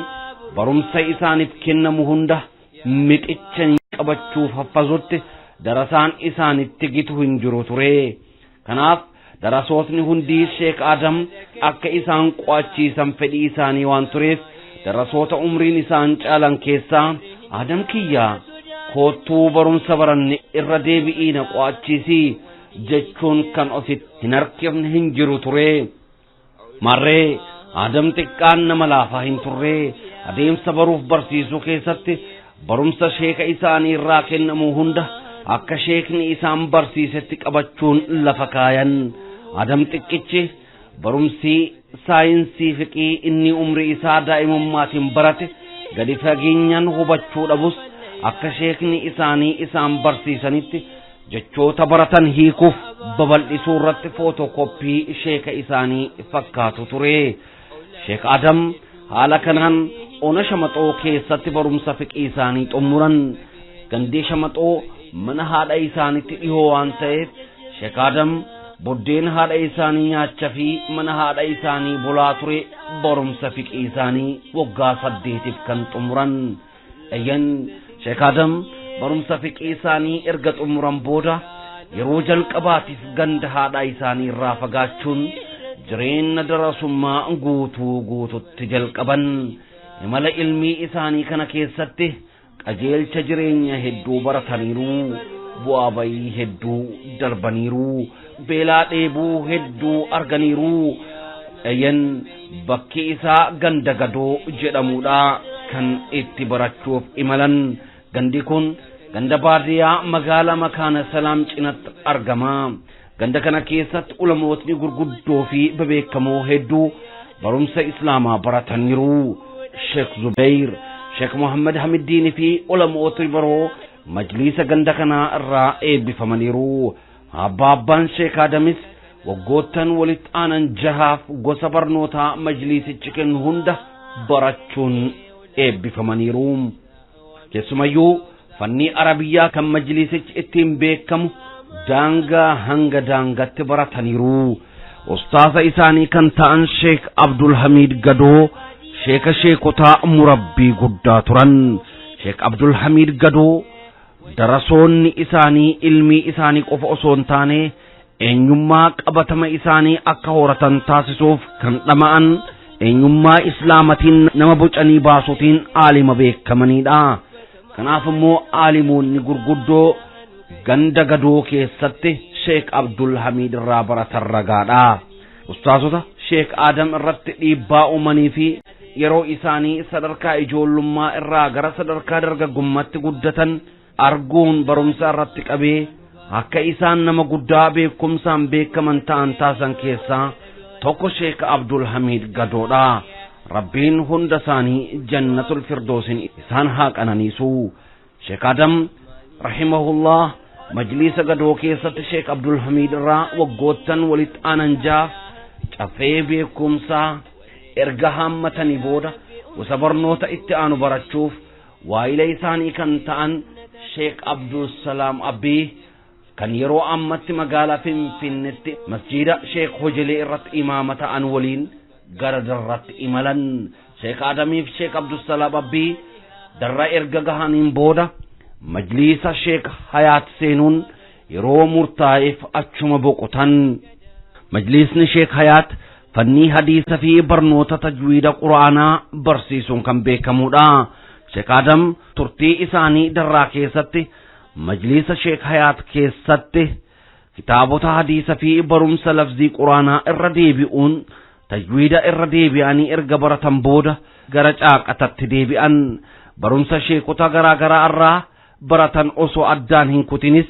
barumsa isaaniif kennamu hunda mixichanii qabachuuf haffazutti darasaan isaanitti gitu hin jiru ture. Kanaaf darasootni hundii Sheek Adam akka isaan qo'achiisan fedhii isaanii waan tureef darasoota umriin isaan caalan keessaa Adam kiyyaa koottuu barumsa baranne irra deebi'ii na qo'achiisii jechuun kan ofitti hin harkifne hin jiru ture. Marree Adam xiqqaan nama laafaa hin turre. Adeemsa baruuf barsiisuu keessatti barumsa sheeka isaanii irraa kennamu hunda akka sheekni isaan barsiisetti qabachuun lafa kaayan. Adam xiqqichi barumsi saayinsii fiqii inni umrii isaa daa'imummaatiin barate gadi fageenyaan hubachuu dhabus akka sheekni isaanii isaan barsiisanitti jechoota baratan hiikuuf babal'isuu irratti footokoppii sheeka isaanii fakkaatu ture. Sheek Adam haala kanaan ona Shamaxoo keessatti barumsa fiqii isaanii xumuran. Gandii Shamaxoo mana haadha isaaniitti dhihoo waan ta'eef Sheek Adam buddeen haadha isaanii nyaachaa fi mana haadha isaanii bulaa ture barumsa fiqii isaanii waggaa 8 kan xumuran. Ayyan Sheek Adam barumsa fiqii isaanii erga xumuran booda yeroo jalqabaatiif ganda haadha isaanii irraa fagaachuun jireenya darasummaa guutuu guututti jalqaban. Imala ilmii isaanii kana keessatti qajeelcha jireenya hedduu barataniiru, bu'aa bayii hedduu darbaniiru, beelaa dheebuu hedduu arganiiru. Ayyan bakki isaa ganda Gadoo jedhamudha kan itti barachuuf imalan. Gandi kun ganda baadiyyaa magaalaa Makaana Salaam cinatti argama. Ganda kana keessatti ulamootni gurguddoo fi bebeekamoo hedduu barumsa Islaamaa barataniiru. Sheek Zubayr, Sheek Muhammad Hamiddiin fi ulamootni biroo majliisa ganda kanaa irraa eebbifamaniiru. Abbaabbaan Sheek Adamis waggoottan walitti aanan 6 gosa barnootaa majliisichi kennu hunda barachuun eebbifamaniiru. Keessumayyuu fannii Arabiyyaa kan majliisichi ittiin beekamu daangaa hanga daangaatti barataniiru. Ustaaza isaanii kan ta'an Sheek Abdul Hamid Gadoo sheeka sheekotaa murabbii guddaa turan. Sheek Abdul Hamid Gadoo darasoonni isaanii ilmii isaanii qofa osoo hin taane eenyummaa qabatama isaanii akka horatan taasisuuf kan dhama'an eenyummaa islaamatiin nama bocanii baasuutiin aalima beekamanidha. Kanaaf immoo aalimoonni gurguddoo ganda gadoo keessatti Sheek Abdul Hamiid irraa baratan ragaadha. Ustaasota Sheek Adam irratti dhiibbaa uumanii fi yeroo isaanii sadarkaa ijoollummaa irraa gara sadarkaa dargaggummaatti guddatan arguun barumsa irratti qabee akka isaan nama guddaa beekumsaan beekaman ta'an taasisan keessaa tokko Sheek Abdul Hamiid Gadoodha. Rabbiin hunda isaanii jannatul firdoosin isaan haa qananiisu. Sheek Adam rahimahullah majliisa gadoo keessatti Sheek Abdul Hamiid irraa waggoottan walitti aanan jaaf caffee beekumsaa erga haammatanii booda gosa barnoota itti aanu barachuuf waayila isaanii kan ta'an Sheek Abdul Salaam Abbii kan yeroo ammatti magaalaa Finfinneetti masjiida Sheek Hojilee irratti imaama ta'an waliin gara darratti imalan. Sheek Adamiif Sheek Abdusalaam Abbii darra erga gahaniin booda majliisa Sheek Hayaat seenuun yeroo murtaa'eef achuma boqotan. Majliisni Sheek Hayaat fannii hadiisa fi barnoota tajwiida quraanaa barsiisuun kan beekamudha. Sheek Adam turtii isaanii darraa keessatti majliisa Sheek Hayaat keessatti kitaabota hadiisa fi barumsa lafzii quraanaa irra deebi'uun tajwiida irra deebi'anii erga baratan booda gara caaqatatti deebi'an. Barumsa sheekota garaa garaa irraa baratan osoo addaan hin kutinis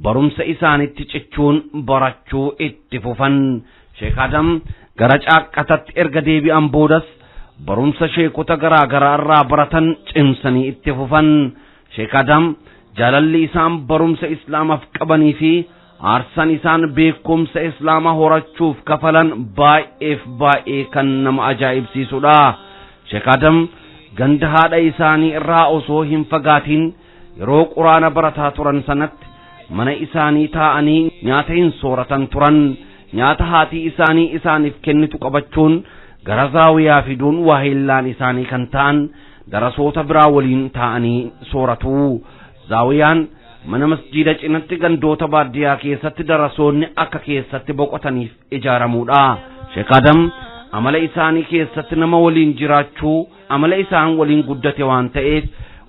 barumsa isaanitti cichuun barachuu itti fufan. Sheek Adam gara caaqatatti erga deebi'an boodas barumsa sheekota garaa garaa irraa baratan cimsanii itti fufan. Sheek Adam jaalalli isaan barumsa islaamaaf qabanii fi aarsaan isaan beekumsa islaamaa horachuuf kafalan baay'eef baay'ee kan nama ajaa'ibsiisudha. Sheek Adam ganda haadha isaanii irraa osoo hin fagaatin yeroo quraana barataa turan sanatti mana isaanii taa'anii nyaata hin sooratan turan. Nyaata haatii isaanii isaaniif kennitu qabachuun gara zaawiyaa fiduun waahillaan isaanii kan ta'an darasoota biraa waliin taa'anii sooratu. Zaawiyaan mana masjiida cinatti gandoota baadiyyaa keessatti darasoonni akka keessatti boqotaniif ijaaramuudha. Sheek Adam amala isaanii keessatti nama waliin jiraachuu amala isaan waliin guddate waan ta'eef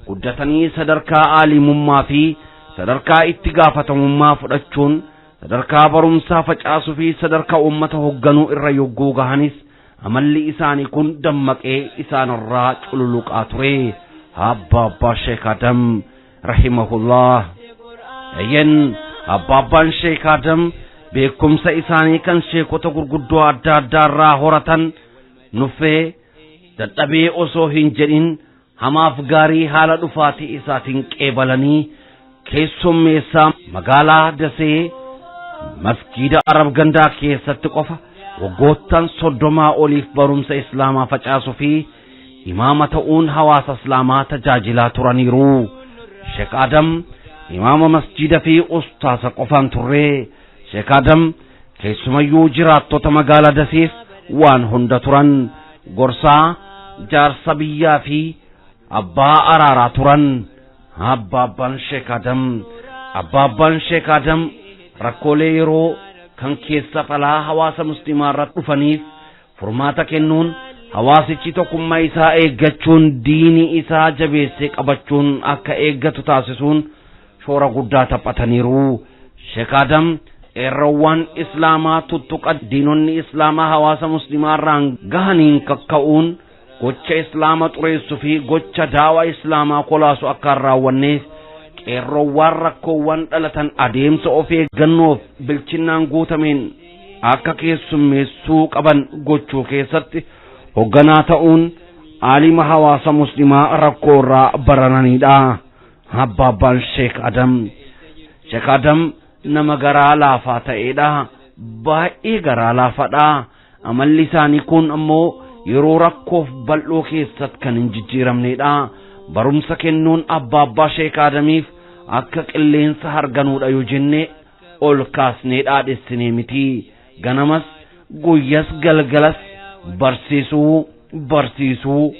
guddatanii sadarkaa aalimummaa fi sadarkaa itti gaafatamummaa fudhachuun sadarkaa barumsaa facaasuu fi sadarkaa uummata hoogganuu irra yogguu gahanis amalli isaanii kun dammaqee isaanirraa cululuqaa ture. Abbaa abbaa Sheek Adam rahimahullah. Ayyan abbaa abbaan Sheek Adam beekumsa isaanii kan sheekota gurguddoo adda addaa irraa horatan nuffee dadhabee osoo hin jedhin hamaaf gaarii haala dhufaatii isaatiin qeebalanii keessummeessaa magaalaa Dasee masjiida Arab Gandaa keessatti qofa waggoottan 30 oliif barumsa islaamaa facaasuu fi imaama ta'uun hawaasa islaamaa tajaajilaa turaniiru. Sheek Adam imaama masjiida fi ustaasa qofaan turre. Sheek Adam keessumayyuu jiraattota magaalaa Daseef waan hunda turan. Gorsaa, jaarsa biyyaa fi abbaa araaraa turan. Abbaa abbaan Sheek Adam abbaa abbaan Sheek Adam rakkoolee yeroo kan keessa falaa hawaasa musliimaa irratti dhufaniif furmaata kennuun hawaasichi tokkummaa isaa eeggachuun diinii isaa jabeessee qabachuun akka eeggatu taasisuun shoora guddaa taphataniiru. Sheek Adam qeerroowwan islaamaa tuttuqa diinonni islaamaa hawaasa musliimaa irraan gahaniin kakka'uun gocha islaama xureessuu fi gocha daawaa islaamaa kolaasu akka hin raawwanneef qeerroowwan rakkoowwan dhalatan adeemsa of eeggannoof bilchinnaan guutameen akka keessummeessuu qaban gochuu keessatti hoogganaa ta'uun aalima hawaasa musliimaa rakkoo irraa barananidha. Abbaa abbaan Sheek Adam. Sheek Adam nama garaa laafaa ta'edha. Baay'ee garaa laafaadha. Amalli isaanii kun ammoo yeroo rakkoof bal'oo keessatti kan hin jijjiiramnedha. Barumsa kennuun abbaa abbaa Sheek Adamiif akka qilleensa harganuudha yoo jenne ol kaasnee dhaadhessinee miti. Ganamas guyyas galgalas barsiisuu barsiisuu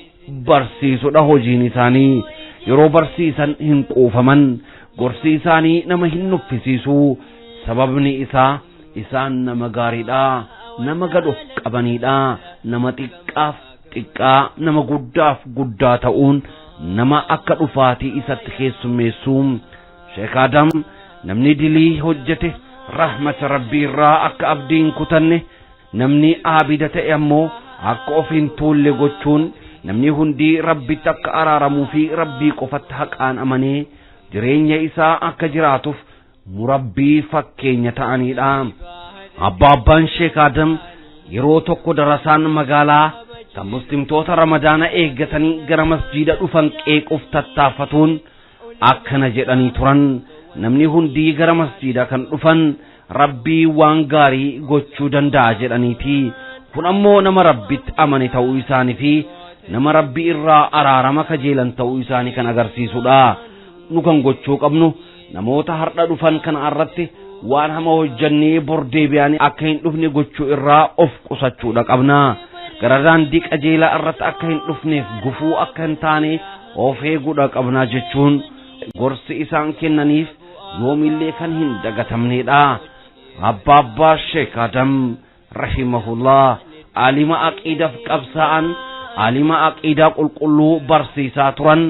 barsiisuudha hojiin isaanii. Yeroo barsiisan hin quufaman. Gorsi isaanii nama hin nuffisiisu. Sababni isaa Isaan nama gaariidha, nama gad of qabaniidha, nama xiqqaaf xiqqaa, nama guddaaf guddaa ta'uun nama akka dhufaatii isatti keessummeessuun. Sheek Adam namni dilii hojjete rahmata Rabbii irraa akka abdii hin kutanne, namni aabida ta'e ammoo akka of hin tuulle gochuun, namni hundi Rabbitti akka araaramuu fi Rabbii qofatti haqaan amanee jireenya isaa akka jiraatuuf murabbii fakkeenya ta'anidha. Abbaabbaan Sheek Adam yeroo tokko darasaan magaalaa kan muslimtoota Ramadaana eeggatanii gara masjiida dhufan qeequuf tattaafatuun akkana jedhanii turan: namni hundii gara masjiida kan dhufan Rabbii waan gaarii gochuu danda'a jedhaniiti. Kun ammoo nama Rabbitti amane ta'uu isaanii fi nama Rabbi irraa araarama kajeelan ta'uu isaanii kan agarsiisudha. Nu kan gochuu qabnu namoota har'a dhufan kana irratti waan hama hojjannee bor deebi'anii akka hin dhufne gochuu irraa of qusachuudha qabna. Gara daandii qajeelaa irratti akka hin dhufneef gufuu akka hin taane of eeguudha qabna jechuun gorsi isaan kennaniif yoomillee kan hin dagatamnedha. Abbaabbaa Sheek Adam rahimahullah alima aqiidaaf qabsaa'an, alima aqiidaa qulqulluu barsiisaa turan,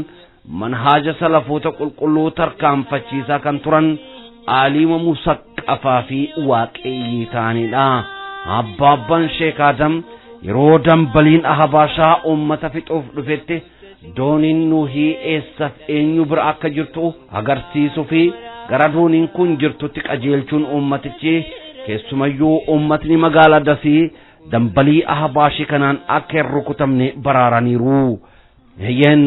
manhaaja salafoota qulqulluu tarkaanfachiisaa kan turan, alima musaqqafaa fi waaqeeyyii ta'anidha. Abbaabbaan Sheek Adam yeroo dambaliin Ahabaashaa uummata fixuuf dhufetti dooniin Nuuhii eessaaf eenyu bira akka jirtu agarsiisuu fi gara dooniin kun jirtutti qajeelchuun uummatichi, keessumayyuu uummatni magaalaa Dasii, dambalii Ahabaashii kanaan akka hin rukutamne baraaraniiru. Eeyyeen,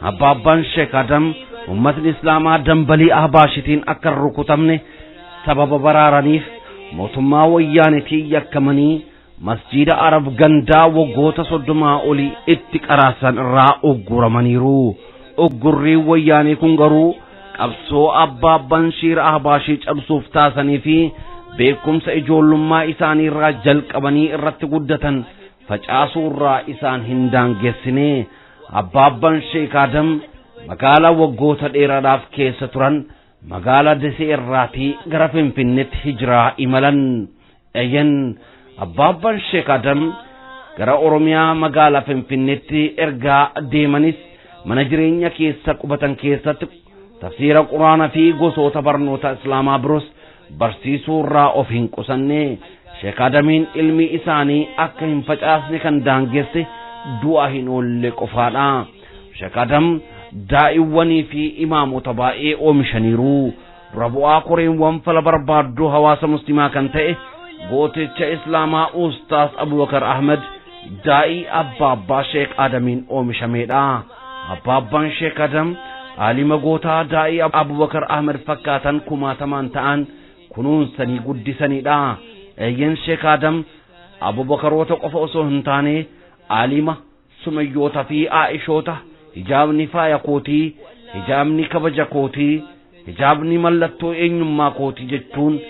abbaabbaan Sheek Adam uummatni Islaamaa dambalii Ahabaashiitiin akka hin rukutamne sababa baraaraniif mootummaa wayyaanetiin yakkamanii masjiida Arab gandaa waggoota 30 olii itti qaraasan irraa ugguramaniiru. Uggurrii wayyaanee kun garuu qabsoo abbaabbaan shiira Ahabaashii cabsuuf taasanii fi beekumsa ijoollummaa isaanii irraa jalqabanii irratti guddatan facaasuu irraa isaan hin daangessine. Abbaabbaan Sheek Adam magaalaa waggoota dheeraadhaaf keessa turan magaalaa Desee irraatii gara Finfinneetti hijiraa imalan. Eeyyan, abbaabbaan Sheek Adam gara Oromiyaa magaalaa Finfinneetti ergaa deemanis mana jireenya keessa qubatan keessatti tafsiira Quraanaa fi gosoota barnoota Islaamaa biroos barsiisuu irraa of hin qusanne. Sheek Adamiin ilmi isaanii akka hin facaasne kan daangesse du'a hin oolle qofaadha. Sheek Adam daa'iwwanii fi imaamota baay'ee oomishaniiru. Dura bu'aa koreewwan fala barbaadduu hawaasa muslimaa kan ta'e gooticha Islaamaa Ustaas Abubakar Ahmed daa'ii abbaabbaa Sheek Adamiin oomishamedha. Abbaabbaan Sheek Adam aalima gootaa daa'ii Abubakar Ahmed fakkaatan kumaatamaan ta'an kunuunsanii guddisanidha. Eeyyen, Sheek Adam Abubakaroota qofa osoo hin taane aalima sumayyoota fi aa'ishoota hijaabni faaya kootii, hijaabni kabaja kootii, hijaabni mallattoo eenyummaa kootii jechuun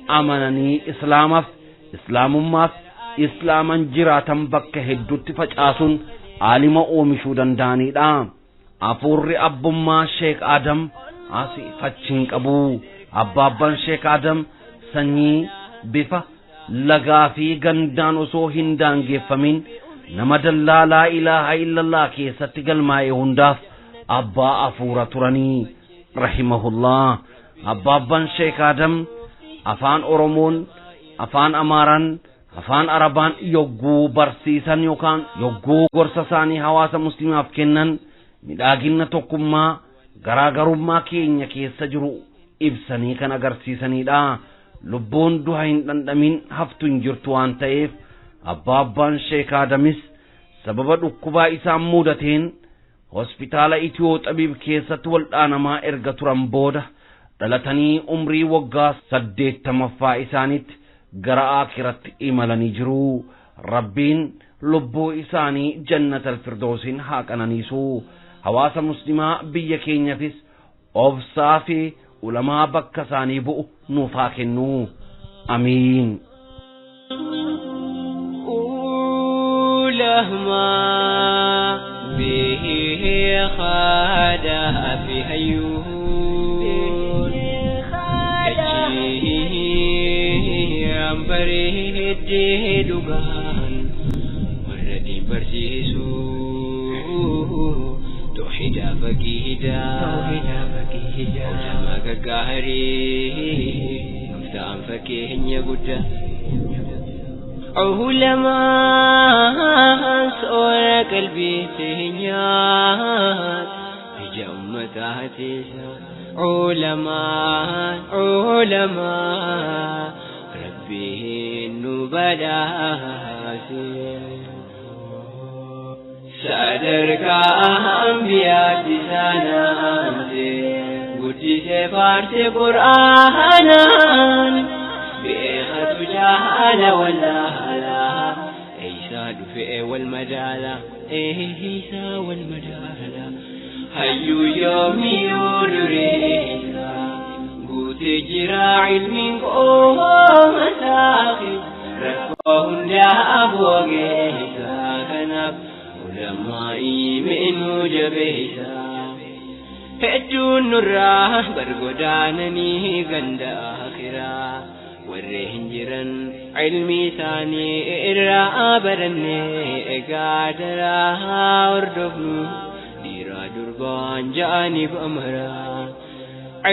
amananii Islaamaaf, Islaamummaaf, Islaaman jiraatan bakka hedduutti facaasuun aalima oomishuu danda'anidha. Afuurri abbummaa Sheek Adam asii fachi hin qabu. Abbaabbaan Sheek Adam sanyii, bifa, lagaa fi gandaan osoo hin daangeffamin nama dallaa laa ilaaha illallah keessatti galmaa'e hundaaf abbaa afuura turanii rahimahullah. Abbaabbaan Sheek Adam afaan Oromoon, afaan Amaaraan, afaan Arabaan yogguu barsiisan yookaan yogguu gorsa isaanii hawaasa muslimaaf kennan midhaagina tokkummaa garaagarummaa keenya keessa jiru ibsanii kan agarsiisanidha. Lubbuun du'a hin dhandhamin haftu hin jirtu waan ta'eef abbaabbaan Sheek Adamis sababa dhukkubaa isaan mudateen hospitaala Itiyoo Xabiib keessatti waldhaanamaa erga turan booda dhalatanii umrii waggaa 80ffaa isaaniitti gara aakiratti imalanii jiru. Rabbiin lubbuu isaanii jannatal firdoosiin haa qananiisu. Hawaasa muslimaa biyya keenyaafis obsaa fi ulamaa bakka isaanii bu'u nuuf haa kennu. Amiin. لهما به خادا في هيون تجيم Bareeddee dhugaan warra diin barsiisu toohidaa faqiidaa ulamaa gaggaarii nuuf ta'an fakkeenya guddaa. Ulamaan soora qalbii teenyaa ija ummataa teessa. Ulamaan ulamaa rabbiin nu badhaase. Sadarkaa ambiyaatti sanaante guddisee faarse Qur'aanaan beekatu jaala wallaala eeysaa dhufee wal madaala eeysaa wal madaala hayyuu yoomiyyuu dureessa guutee jira ilmiin qooma saaqi rakkoo hundaa boogeessa kanaaf ulamaa'ii minuu jabeessa. Hedduun nurraa bargodaananii ganda akhiraa warri hin jiran ilmi isaanii irraa baranne egaa daraa hordofnu dhiiraa durbaan ja'aniif amaraa.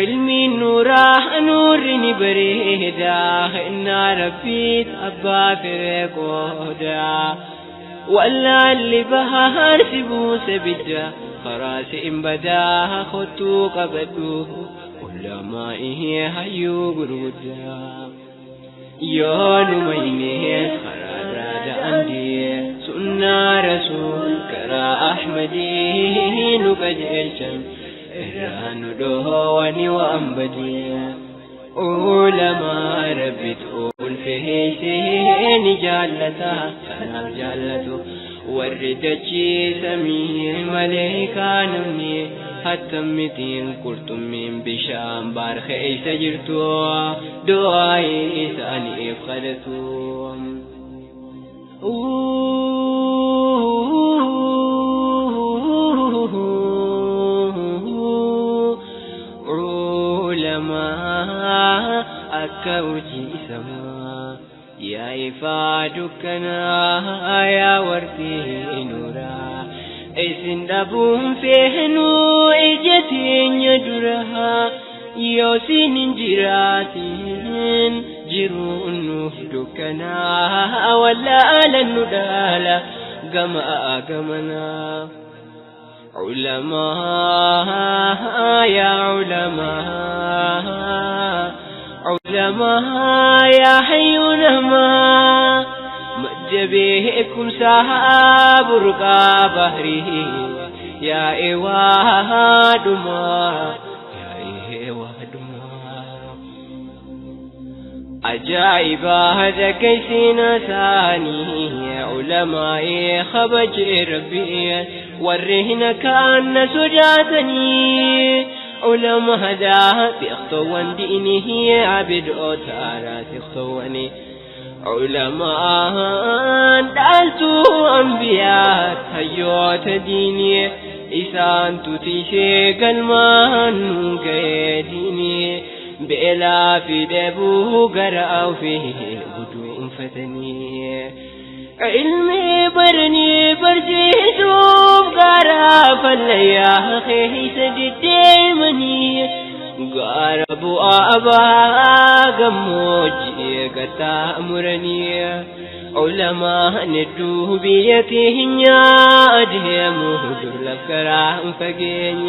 Ilmiin nuuraa nuurri ni bareedaa innaa rabbiit abbaa firee qoodaa. Wallaalli bahaar si buuse bidda karaa si hin badaa kottuu qabadhu ulamaa'ii hayyuu gurguddaa. Yoo nu maynees karaa daandii sunnaa rasuul karaa ahmadii nu qajeelchan irraa nu dhoowwani waan badii. Ulamaa rabbitu ulfeessee ni jaallata kanaaf jaallatu warri dachii samii maleekaa namni hattammitiin qurxummiin bishaan baar keessa jirtu du'aa'ii isaaniif kadhatu. Ulamaa akka hojii samaa yaa ifaa dukkanaa yaa warqii nuuraa isin dhabuun feenuu ija teenya duraa yoo isin hin jiraatin jiruun nuuf dukkanaa wallaalan nu dhaala gama gamanaa. علماء يا علماء علماء يا حي ما مد بكم سحاب رقى بحره يا إواد ما يا إواد ما أجائب هذا كيسنا ثاني علماء خبج ربي ورهن كأن سجاتني علماء هذا بيخطوان دينه عبد أوتارا تخطواني علماء دالتو أنبياء هيوت ديني إسان تتيشي قلمان قيديني بإلا في دبو قرأوا فيه بدون فتني علمي برني برزيزوب قرا فليا خيس جديمني قربو أبا قموجي قتامرني علماء ندوه بيتهن أدهمه دولف فقين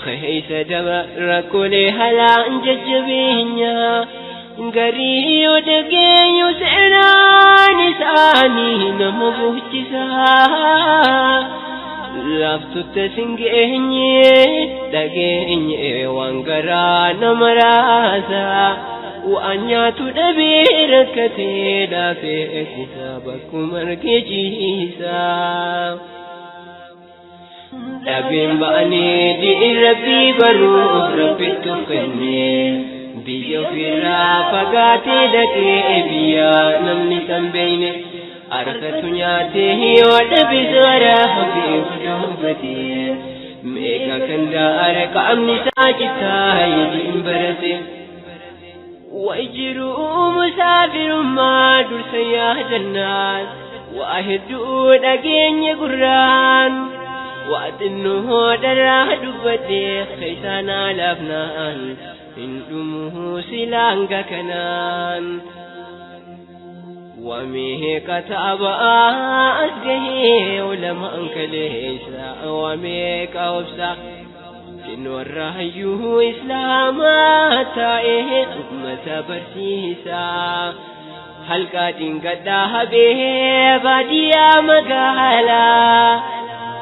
خيس دبر كل هلا ججبين Garii yoo dhageenyu seenaan isaanii nama boonchisaa. Laaftutti sin geenye dhageenye waan garaa nama raasaa. Waan nyaatu dhabee rakkatee laafee kutaa bakkuma argee ciisaa. Dhabeen ba'anii diin rabbii baruuf rabbitti of kennee. Biyya ofirraa fagaatee dhaqee biyya namni san beeyne harkatu nyaatee yoo dhabe saaraa hafee guduunfatee meeqa kan daara qaamni isaa citaa yidiin barate. Wajjiruu musaafirummaa dursa yaadannaan waa hedduu dhageenye gurraan waa xinnoo dharraa dubbadhee keessaan alaafnaan hin dhumuu silaanga kanaan. Wameeqa taabaa as gahee ulamaan kaleessa wameeqa obsa warra hayyuu islaamaa taa'ee ummata barsiisaa. Halqaa dingadhaa habee baadiyyaa magaalaa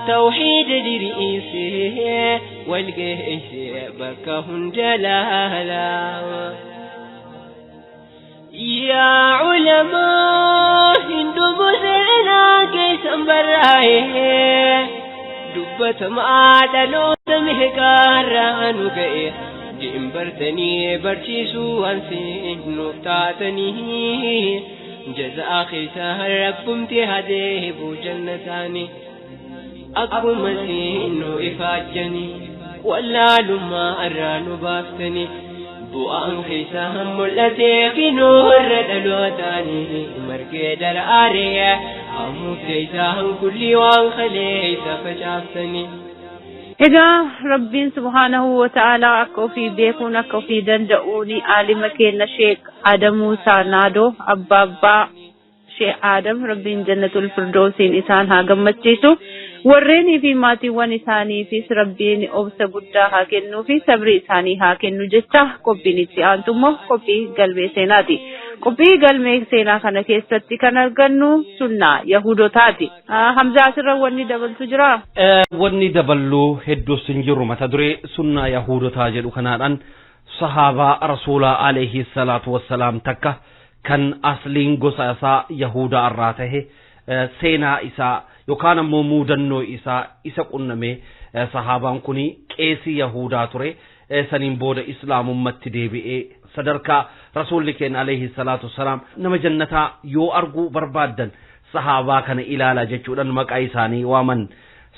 tawxiida diriirsee wal geessee bakka hunda laalaa. Yaa culamaa hindumu seenaa keessan barraa'ee dubbatamaa dhaloota meeqaarraa nu ga'e ji'in bartanii barsiisuu waan nuuf taatanii jazaa keessa rabbumti hadeebu jannataani akkuma nu ifaajjanii wallaalummaa irraa nu baaftanii bu'aan keessa mul'atee kinoo irra dhalootaanii margee daraaree hamuuf teessaan kulli waan kaleessa facaaftanii. Egaa Rabbiin subhaanahu wa ta'aalaa akka ofii beekuun akka ofii danda'uun aalima keenya Sheek Adamuu Saanaadoo abbaa abbaa Sheek Adam Rabbiin jannatul firdoosiin isaan haa gammachiisu. Warreenii fi maatiiwwan isaaniifis Rabbiin obsa guddaa haa kennuu fi sabrii isaanii haa kennu jecha qophiin itti aantu immoo qophii galmee seenaati. Qophii galmee seenaa kana keessatti kan argannu sunnaa Yahudotaati. Hamzaa asirra wanni dabaltu jiraa? Wanni daballuu hedduus hin jiru mata duree sunnaa Yahudotaa jedhu kanaadhaan sahaabaa rasuulaa alayhi salaatu wassalaam takka kan asliin gosa isaa Yahudaa irraa tahe seenaa isaa yookaan ammoo muudannoo isaa isa qunname sahaabaan kun qeesii Yahudaa ture saniin booda islaamummatti deebi'ee sadarkaa rasuulli keenya alayhi salaatu wassalaam nama jannataa yoo arguu barbaaddan sahaabaa kana ilaalaa jechuudhaan maqaa isaanii waaman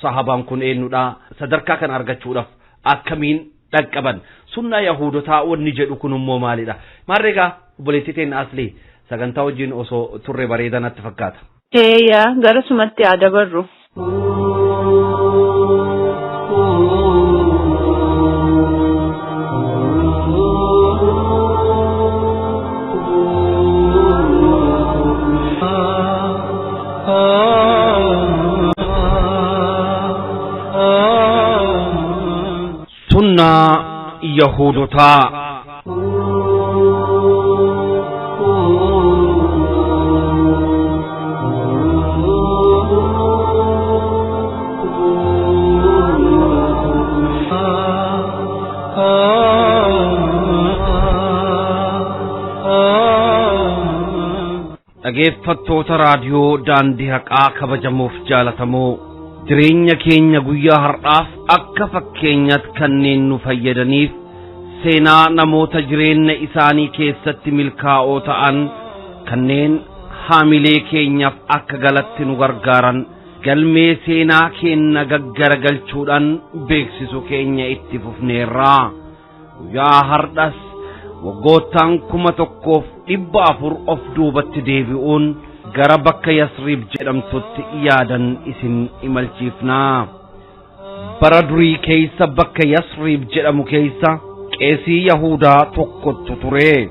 sahaabaan kun eenyudha sadarkaa kana argachuudhaaf akkamiin dhaqqaban sunnaa yahudotaa wanni jedhu kun immoo maalidha maarreegaa obboleettii teenya aslii sagantaa wajjin osoo turre bareedaa natti fakkaata. Eeyyaa gara sumatti haa dabarru. Sunnaa Yahudotaa. Dhageeffattoota raadiyoo daandii haqaa kabajamuuf jaalatamoo jireenya keenya guyyaa har'aaf akka fakkeenyaatti kanneen nu fayyadaniif seenaa namoota jireenya isaanii keessatti milkaa'oo ta'an kanneen haamilee keenyaaf akka galatti nu gargaaran galmee seenaa keenya gaggaragalchuudhaan beeksisu keenya itti fufneerraa guyyaa har'as waggoottaan 1400 of duubatti deebi'uun gara bakka Yasriib jedhamtutti yaadan isin imalchiifnaa. Bara durii keessa bakka Yasriib jedhamu keessa qeesii Yahudaa tokkotu ture.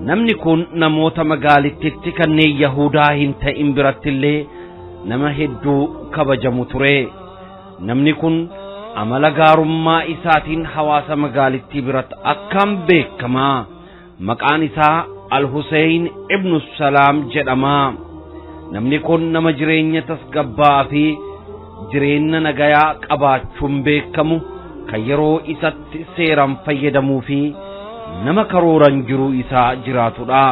Namni kun namoota magaalittitti kanneen Yahudaa hin ta'in birattillee nama hedduu kabajamu ture. Namni kun amala gaarummaa isaatiin hawaasa magaalittii biratti akkaan beekamaa. Maqaan isaa Al-Huseyn ibnu Salaam jedhama. Namni kun nama jireenya tasgabbaa'aa fi jireenya nagayaa qabaachuun beekamu kan yeroo isatti seeraan fayyadamuu fi nama karooran jiruu isaa jiraatudha.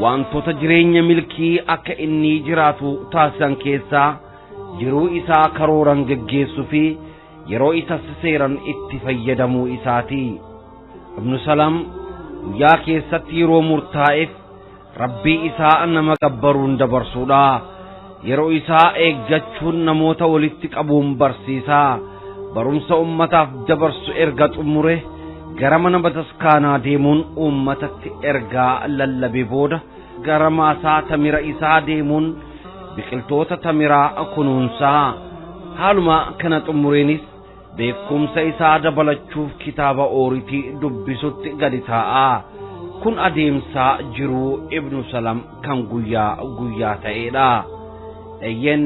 Wantoota jireenya milkii akka inni jiraatu taasisan keessaa jiruu isaa karooran geggeessuu fi yeroo isas seeraan itti fayyadamuu isaati. Ibnu Salaam guyyaa keessatti yeroo murtaa'eef rabbii isaa nama gabbaruun dabarsuudha. Yeroo isaa eeggachuun namoota walitti qabuun barsiisaa. Barumsa ummataaf dabarsu erga xumure Gara mana bataskaanaa deemuun uummatatti ergaa lallabee booda gara maasaa tamira isaa deemuun biqiltoota tamiraa kunuunsaa. Haaluma kana xumureenis beekumsa isaa dabalachuuf kitaaba ooritii dubbisutti gadi taa'a. Kun adeemsa jiruu Ibnu Salam kan guyyaa guyyaa ta'edha. Eeyyen,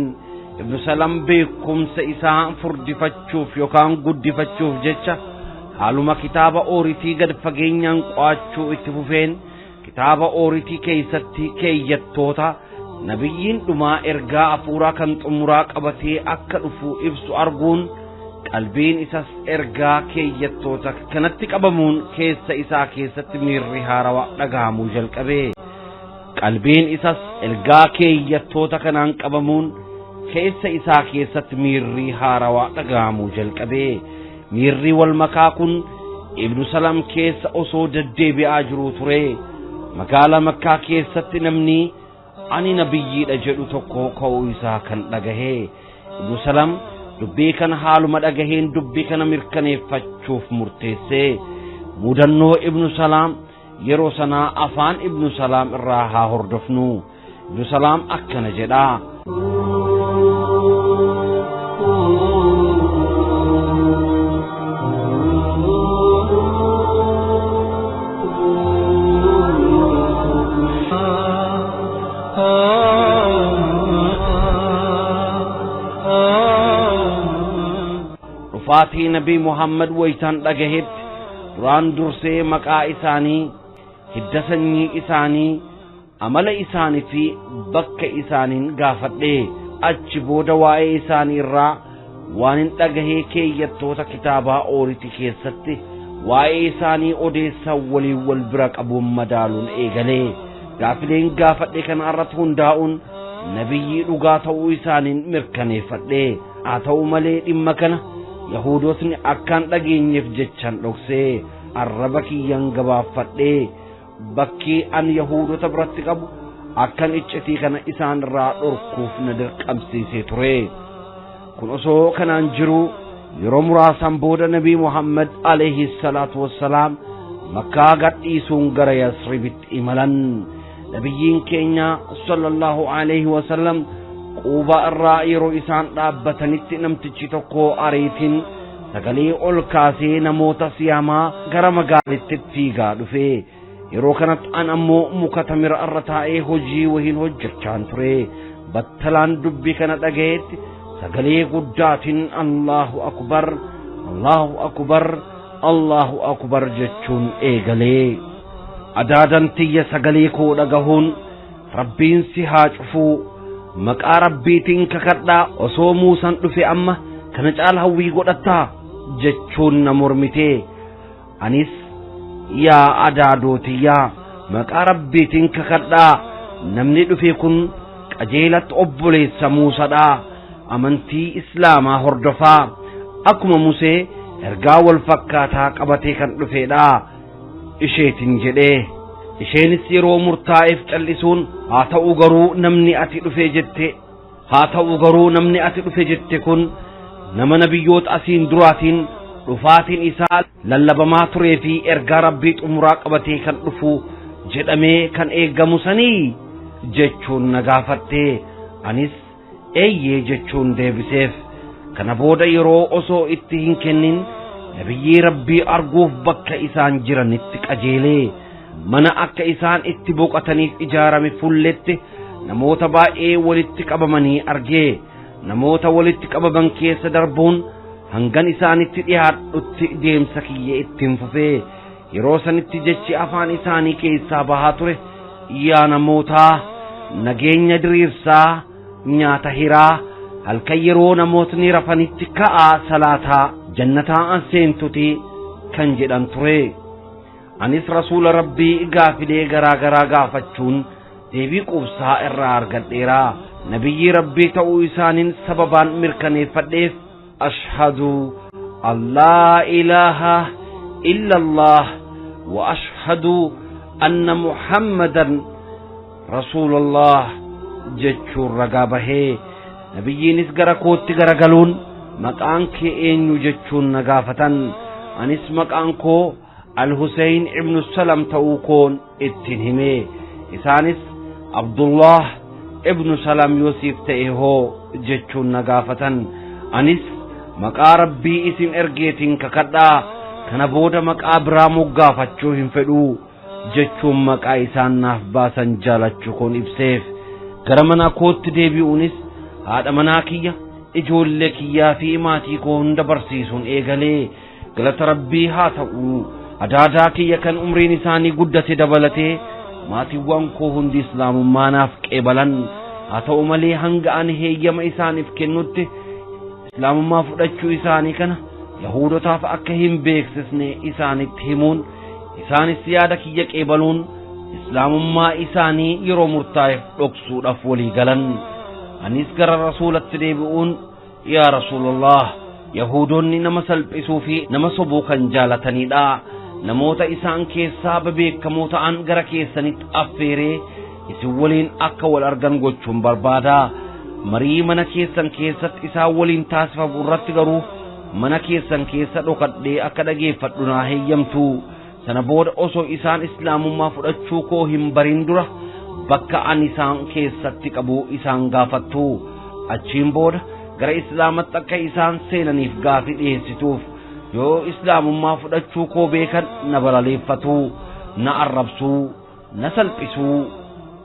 Ibnu Salam beekumsa isaa furdifachuuf yookaan guddifachuuf jecha haaluma kitaaba ooritii gad fageenyaan qo'achuu itti fufeen kitaaba ooritii keessatti keeyyattoota nabiyyiin dhumaa ergaa hafuuraa kan xumuraa qabatee akka dhufu ibsu arguun qalbiin isas ergaa keeyyattoota kanatti qabamuun keessa isaa keessatti miirri haarawaa dhagahamuu jalqabe. Qalbiin isas ergaa keeyyattoota kanaan qabamuun keessa isaa keessatti miirri haarawaa dhagahamuu jalqabe. Miirri wal makaa kun Ibnu Salam keessa osoo deddeebi'aa jiruu ture. Magaalaa Makkaa keessatti namni ani nabiyyiidha jedhu tokko ka'uu isaa kan dhagahe. Ibnu Salam dubbii kana haaluma dhagaheen dubbii kana mirkaneeffachuuf murteesse. Mudannoo Ibnu Salaam yeroo sanaa afaan Ibnu Salaam irraa haa hordofnu. Ibnu Salaam akkana jedha. Dhufaatii Nabii Muhammad wayitaan dhagahetti duraan dursee maqaa isaanii, hidda sanyii isaanii, amala isaanii fi bakka isaaniin gaafadhe. Achi booda waa'ee isaanii irraa waan hin dhagahee keeyyattoota kitaabaa ooritii keessatti waa'ee isaanii odeessaa waliin wal bira qabuun madaaluun eegalee. Gaafileen gaafadhe kana irratti hundaa'uun nabiyyii dhugaa ta'uu isaaniin mirkaneeffadhe. Haa ta'u malee dhimma kana Yahudootni akkaan dhageenyeef jechaan dhoksee arraba kiyyan gabaaffadhee bakkii an Yahudoota biratti qabu akkan iccitii kana isaan irraa dhorkuuf na dirqamsiisee ture. Kun osoo kanaan jiruu yeroo muraasaan booda Nabii Muhammad alayhi salaatu wassalaam Makkaa gadhiisuun gara Yasribitti imalan. Nabiyyiin keenya sallallahu alayhi wasallam Quubaa irraa yeroo isaan dhaabbatanitti namtichi tokko ariitiin sagalee ol kaasee namoota siyaamaa gara magaalittitti fiigaa dhufe. Yeroo kanatti an ammoo muka tamira irra taa'ee hojii wahiin hojjechaan ture. Battalaan dubbii kana dhagayetti sagalee guddaatiin Allahu akbar, Allahu akbar, Allahu akbar jechuun eegalee. Adaadan tiyya sagalee koo dhagahuun Rabbiin si haa cufuu, maqaa Rabbiitiin kakadhaa osoo Muusaan dhufe amma kana caala hawwii godhattaa jechuun na mormite. Anis yaa adaadoo tiyyaa maqaa Rabbiitiin kakadhaa namni dhufe kun qajeelatti obboleessa Muusadhaa, amantii Islaamaa hordofaa, akkuma Musee ergaa wal fakkaataa qabatee kan dhufeedha isheetiin jedhee. Isheenis yeroo murtaa'eef cal'isuun haa ta'u garuu namni ati dhufe jette haa ta'u garuu namni ati dhufe jette kun nama nabiyyoota asiin duraatiin dhufaatiin isaa lallabamaa turee fi ergaa Rabbii xumuraa qabatee kan dhufu jedhamee kan eeggamu sanii jechuun na gaafatte. Anis eeyyee jechuun deebiseef. Kana booda yeroo osoo itti hin kennin nabiyyii Rabbii arguuf bakka isaan jiranitti qajeelee mana akka isaan itti boqotaniif ijaarame fulletti namoota baay'ee walitti qabamanii argee. Namoota walitti qabaman keessa darbuun hangan isaanitti dhiyaadhutti deemsa kiyya ittiin fufee. Yeroo sanitti jechi afaan isaanii keessaa bahaa ture, yaa namootaa, nageenya diriirsaa, nyaata hiraa, halkan yeroo namootni rafanitti ka'aa salaataa, jannataa an seentuti kan jedhan ture. Anis rasuula Rabbii gaafilee garaa garaa gaafachuun deebii quubsaa irraa argadheera. Nabiyyii Rabbii ta'uu isaaniin sababaan mirkaneeffadheef ashhadu an laa ilaaha illallah wa ashhadu anna Muhammadan rasuulallah jechuun ragaa bahee. Nabiyyiinis gara kootti garagaluun maqaan kee eenyu jechuun na gaafatan. Anis maqaan koo Al-Huseyn ibnu Salam ta'uu koon ittiin hime. Isaanis Abdullah ibnu Salam Yoosiif ta'e hoo jechuun na gaafatan. Anis maqaa Rabbii isin ergeetiin kakadhaa, kana booda maqaa biraa moggaafachuu hin fedhuu jechuun maqaa isaan naaf baasan jaalachuu koon ibseef. Gara mana kootti deebi'uunis haadha manaa kiyya, ijoollee kiyyaa fi maatii koo hunda barsiisuun eegalee. Galata Rabbii haa ta'u, adaadaa kiyya kan umriin isaanii guddate dabalatee maatiiwwan koo hundi islaamummaa naaf qeebalan. Haa ta'u malee hanga ani heeyyama isaaniif kennutti islaamummaa fudhachuu isaanii kana yahuudotaaf akka hin beeksisne isaanitti himuun, isaanis yaada kiyya qeebaluun islaamummaa isaanii yeroo murtaa'eef dhoksuudhaaf walii galan. Anis gara rasuulatti deebi'uun, yaa Rasuulallah, yahuudonni nama salphisuu fi nama sobuu kan jaalatanidha. Namoota isaan keessaa bebeekamoo ta'an gara keessanitti affeeree isin waliin akka wal argan gochuun barbaada. Marii mana keessan keessatti isaan waliin taasifamu irratti garuu mana keessan keessa dhokadhee akka dhageeffadhu naa heeyyamtu. Sana booda osoo isaan islaamummaa fudhachuu koo hin barin dura bakka ani isaan keessatti qabu isaan gaafattu. Achiin booda gara islaamatti akka isaan seenaniif gaafii dhiyeessituuf. Yoo islaamummaa fudhachuu koo beekan na balaleeffatu, na arrabsuu, na salphisuu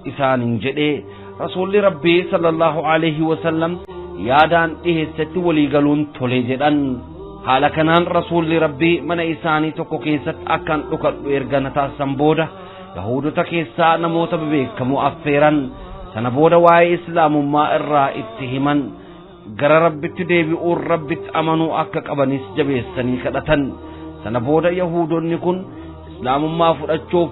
isaaniin jedhee. Rasuulli Rabbii sallallahu alaihi wasallam yaadaan dhiheessetti walii galuun tole jedhan. Haala kanaan Rasuulli Rabbii mana isaanii tokko keessatti akkan dhokadhu erga na taasisan booda yahuudota keessaa namoota bebeekamoo affeeran. Sana booda waa'ee islaamummaa irraa itti himan. Gara Rabbitti deebi'uun Rabbitti amanuu akka qabanis jabeessanii kadhatan. Sana booda yahuudonni kun islaamummaa fudhachuuf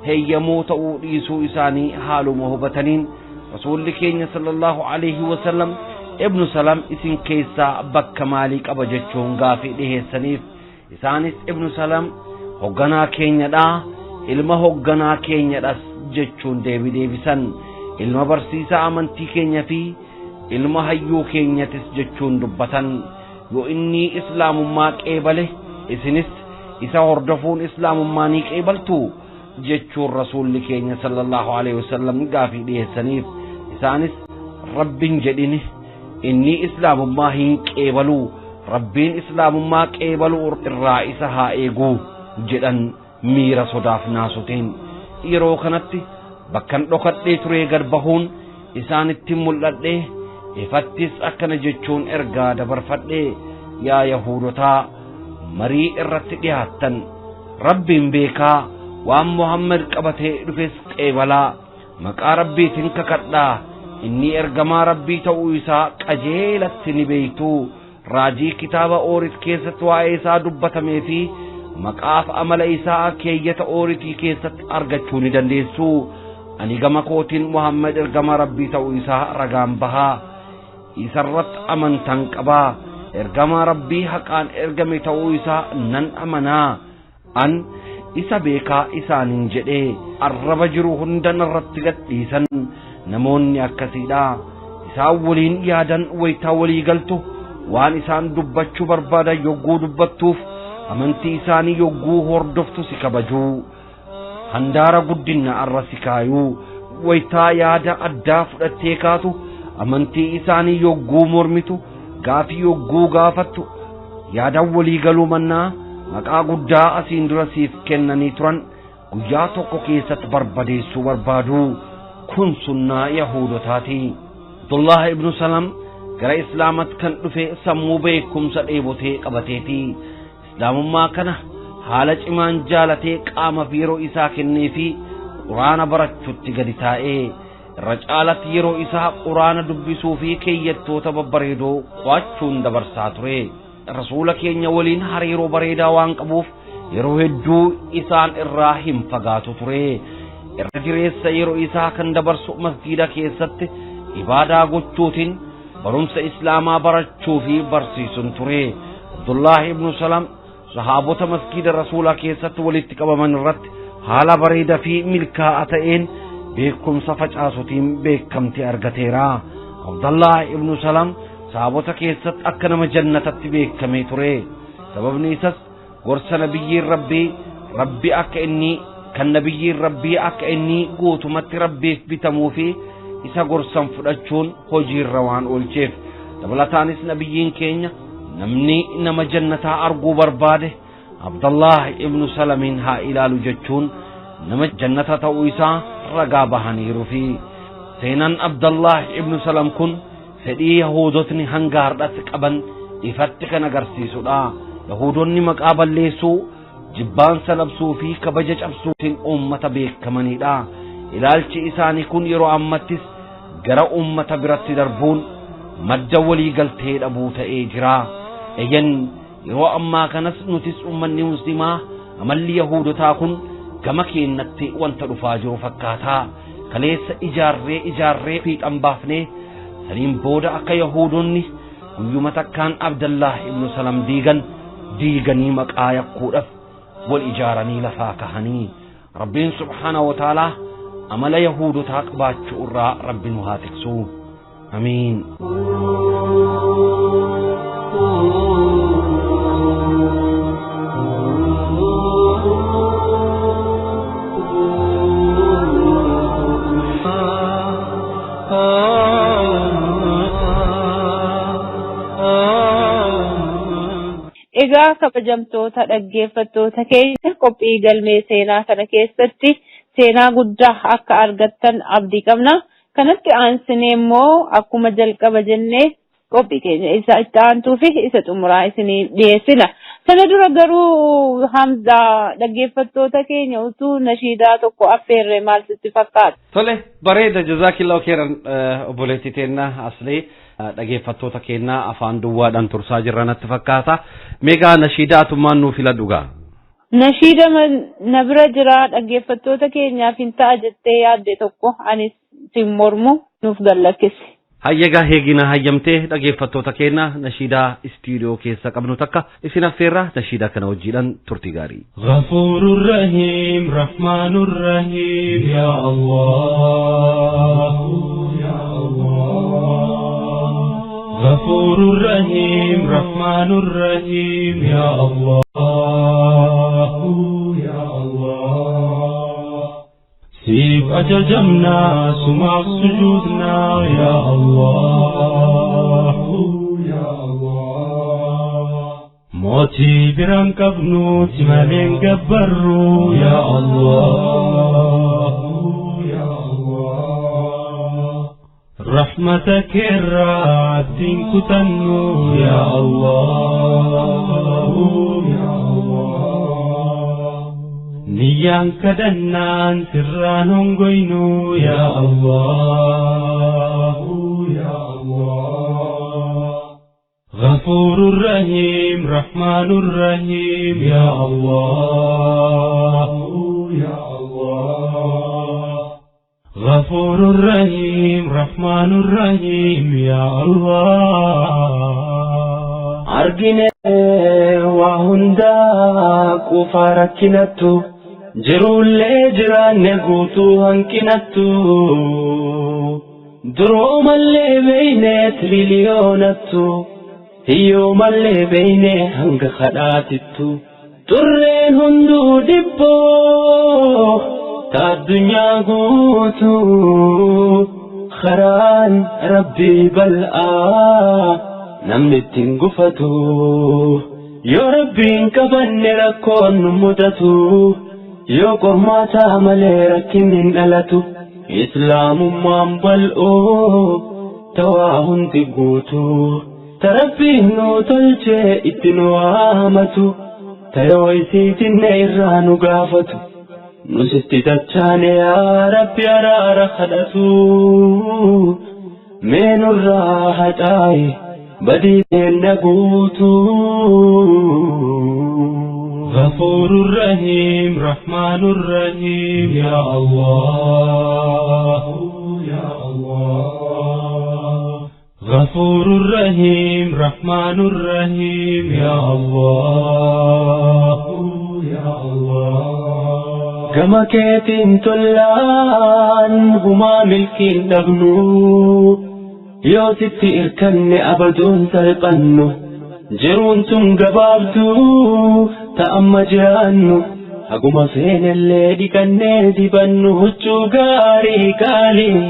heeyyamoo ta'uu dhiisuu isaanii haaluma hubataniin Rasuulli keenya sallallahu alaihi wasallam ibnu Salam isin keessaa bakka maalii qaba jechuun gaafii dhiheessaniif. Isaanis ibnu Salam hogganaa keenyadha, ilma hogganaa keenyadhas jechuun deebii deebisan. Ilma barsiisaa amantii keenya fi ilma hayyuu keenyatis jechuun dubbatan. Yoo inni islaamummaa qeebale isinis isa hordofuun islaamummaa ni qeebaltu jechuun Rasuulli keenya sallallahu alaihi wasallam gaafii dhiheessaniif. Isaanis Rabbiin jedhini inni islaamummaa hin qeebalu, Rabbiin islaamummaa qeebalu irraa isa haa eegu jedhan miira sodaaf naasutiin. Yeroo kanatti bakkan dhokadhee turee gad bahuun isaanitti mul'adhee ifattis akkana jechuun ergaa dabarfadhee, yaa yahuudotaa marii irratti dhiyaattan, Rabbiin beekaa waan Muhammad qabatee dhufes qeebalaa, maqaa Rabbiitiin kakadhaa, inni ergamaa Rabbii ta'uu isaa qajeelatti ni beektu. Raajii kitaaba Oorit keessatti waa'ee isaa dubbatamee fi maqaaf amala isaa keeyyata Ooritii keessatti argachuu ni dandeessu. Ani gama kootiin Muhammad ergamaa Rabbii ta'uu isaa ragaan bahaa, isarratti amantan qabaa, ergamaa Rabbii haqaan ergame ta'uu isaa nan amanaa, an isa beekaa isaaniin jedhee arraba jiru hunda narratti gadhiisan. Namoonni akkasiidha. Isaan waliin yaadan wayitaa walii galtu waan isaan dubbachuu barbaadan yogguu dubbattuuf amantii isaanii yogguu hordoftu si kabajuu, handaara guddina arra si kaayuu, wayitaa yaada addaa fudhattee kaatu amantii isaanii yogguu mormitu, gaafii yogguu gaafattu yaadan walii galuu mannaa maqaa guddaa asiin dura siif kennanii turan guyyaa tokko keessatti barbadeessuu barbaadu. Kun sunnaa yahuudotaati. Abdullah ibnu Salam gara islaamatti kan dhufe sammuu beekumsa dheebotee qabateeti. Islaamummaa kana haala cimaan jaalatee qaama fi yeroo isaa kennee fi quraana barachuutti gadi taa'ee irra caalatti yeroo isaa quraana dubbisuu fi keeyyattoota babbareedoo qo'achuun dabarsaa ture. Rasuula keenya waliin hariiroo bareedaa waan qabuuf yeroo hedduu isaan irraa hin fagaatu ture. Irra jireessa yeroo isaa kan dabarsu masgiida keessatti ibaadaa gochuutiin barumsa islaamaa barachuu fi barsiisuun ture. Abdullah ibnu Salam sahaabota masgiida rasuulaa keessatti walitti qabaman irratti haala bareedaa fi milkaa'aa ta'een beekumsa facaasuutiin beekamtii argateera. Abdullah ibnu Salam sahaabota keessatti akka nama jannatatti beekamee ture. Sababni isas gorsa nabiyyiin Rabbii Rabbi akka inni kan nabiyyiin Rabbii akka inni guutumatti Rabbiif bitamuu fi isa gorsan fudhachuun hojiirra waan oolcheef. Dabalataanis nabiyyiin keenya namni nama jannataa arguu barbaade Abdallah ibnu Salamiin haa ilaalu jechuun nama jannata ta'uu isaa ragaa bahaniiru fi seenaan Abdallah ibnu Salam kun fedhii Yahuudotni hanga har'atti qaban ifatti kan agarsiisudha. Yahuudonni maqaa balleessuu, jibbaansa labsuu fi kabaja cabsuutiin uummata beekamanidha. Ilaalchi isaanii kun yeroo ammattis gara uummata biratti darbuun madda walii galtee dhabuu ta'ee jira. Eyyan yeroo ammaa kanas nutis uummanni muslimaa amalli Yahuudotaa kun gama keenyatti wanta dhufaa jiru fakkaata. Kaleessa ijaarree ijaarree fiixan baafnee saniin booda akka Yahuudonni guyyuma takkaan Abdallah ibnu Salam diigan diiganii maqaa yakkuudhaaf wal ijaaranii lafaa kahanii Rabbiin subhaanahu wa ta'aalaa amala Yahuudotaa qabaachuu irraa Rabbi nu haa tiksu. Amiin. Egaa kabajamtoota dhaggeeffattoota keenya qophii galmee seenaa kana keessatti seenaa guddaa akka argattan abdii qabna. Kanatti aansinee immoo akkuma jalqaba jennee qophii keenya isa itti aantuu fi isa xumuraa isinii dhiyeessina. Sana dura garuu Hamzaa dhaggeeffattoota keenya utuu nashiidaa tokko affeerree maal sitti fakkaata? Tole bareeda jazaakillahu khairan obboleettii teenna asli dhaggeeffattoota keenya afaan duwwaadhaan tursaa jirra natti fakkaata. Meegaa nashiidaa atummaan nuu filadhu gaa. Nashiida na bira jira dhaggeeffattoota keenyaaf hin ta'a jettee yaadde tokko anis sin mormu nuuf gallakkisi. Hayyagaa heegina hayyamtee dhaggeeffattoota keenya nashiidaa istiidiyoo keessa qabnu takka isin affeerra nashiidaa kana wajjiidhaan turtii gaarii. غفور رحيم رحمن رحيم يا الله يا الله غفور رحيم رحمن رحيم يا الله يا الله سيب أججمنا سمع سجودنا يا الله يا الله موتي بران قبنو تمالين قبرو يا الله يا الله رحمتك الرعد كتنو يا الله يا الله نيان كدنان سران قينو يا الله يا الله غفور رحيم رحمن رحيم يا الله يا الله غفور رحيم رحمن رحيم يا الله Argine waa hundaa quufaa rakkinattu jiruullee jiraanne guutuu hanqinattu duroomallee beeyne tiriliyoonattu hiyyoomallee beeyne hanga kadhaatittu xurreen hunduu dhibboo ta addunyaa guutuu karaan rabbii bal'aa namni ittiin gufatu yoo rabbiin qabanne rakkoon nu mudatu yoo qormaataa malee rakkinni hin dhalatu islaamummaan bal'oo tawaa hundi guutuu ta rabbiin nu tolchee itti nu waamatu ta yoo isiitinne irraa nu gaafatu nusitti dachaane yaa rabbi araara kadhatu mee nurraa haxaaye بدي نقوتو غفور رحيم رحمن رحيم يا الله يا الله غفور رحيم رحمن رحيم يا الله يا الله كما كيتم تلان هما ملكين نبنو yoo sitti irkanne abaduun salphannu jiruun tun gabaabduu ta amma jiraannu Haguma feenellee dhiqannee dibannu huccuu gaarii qaalii.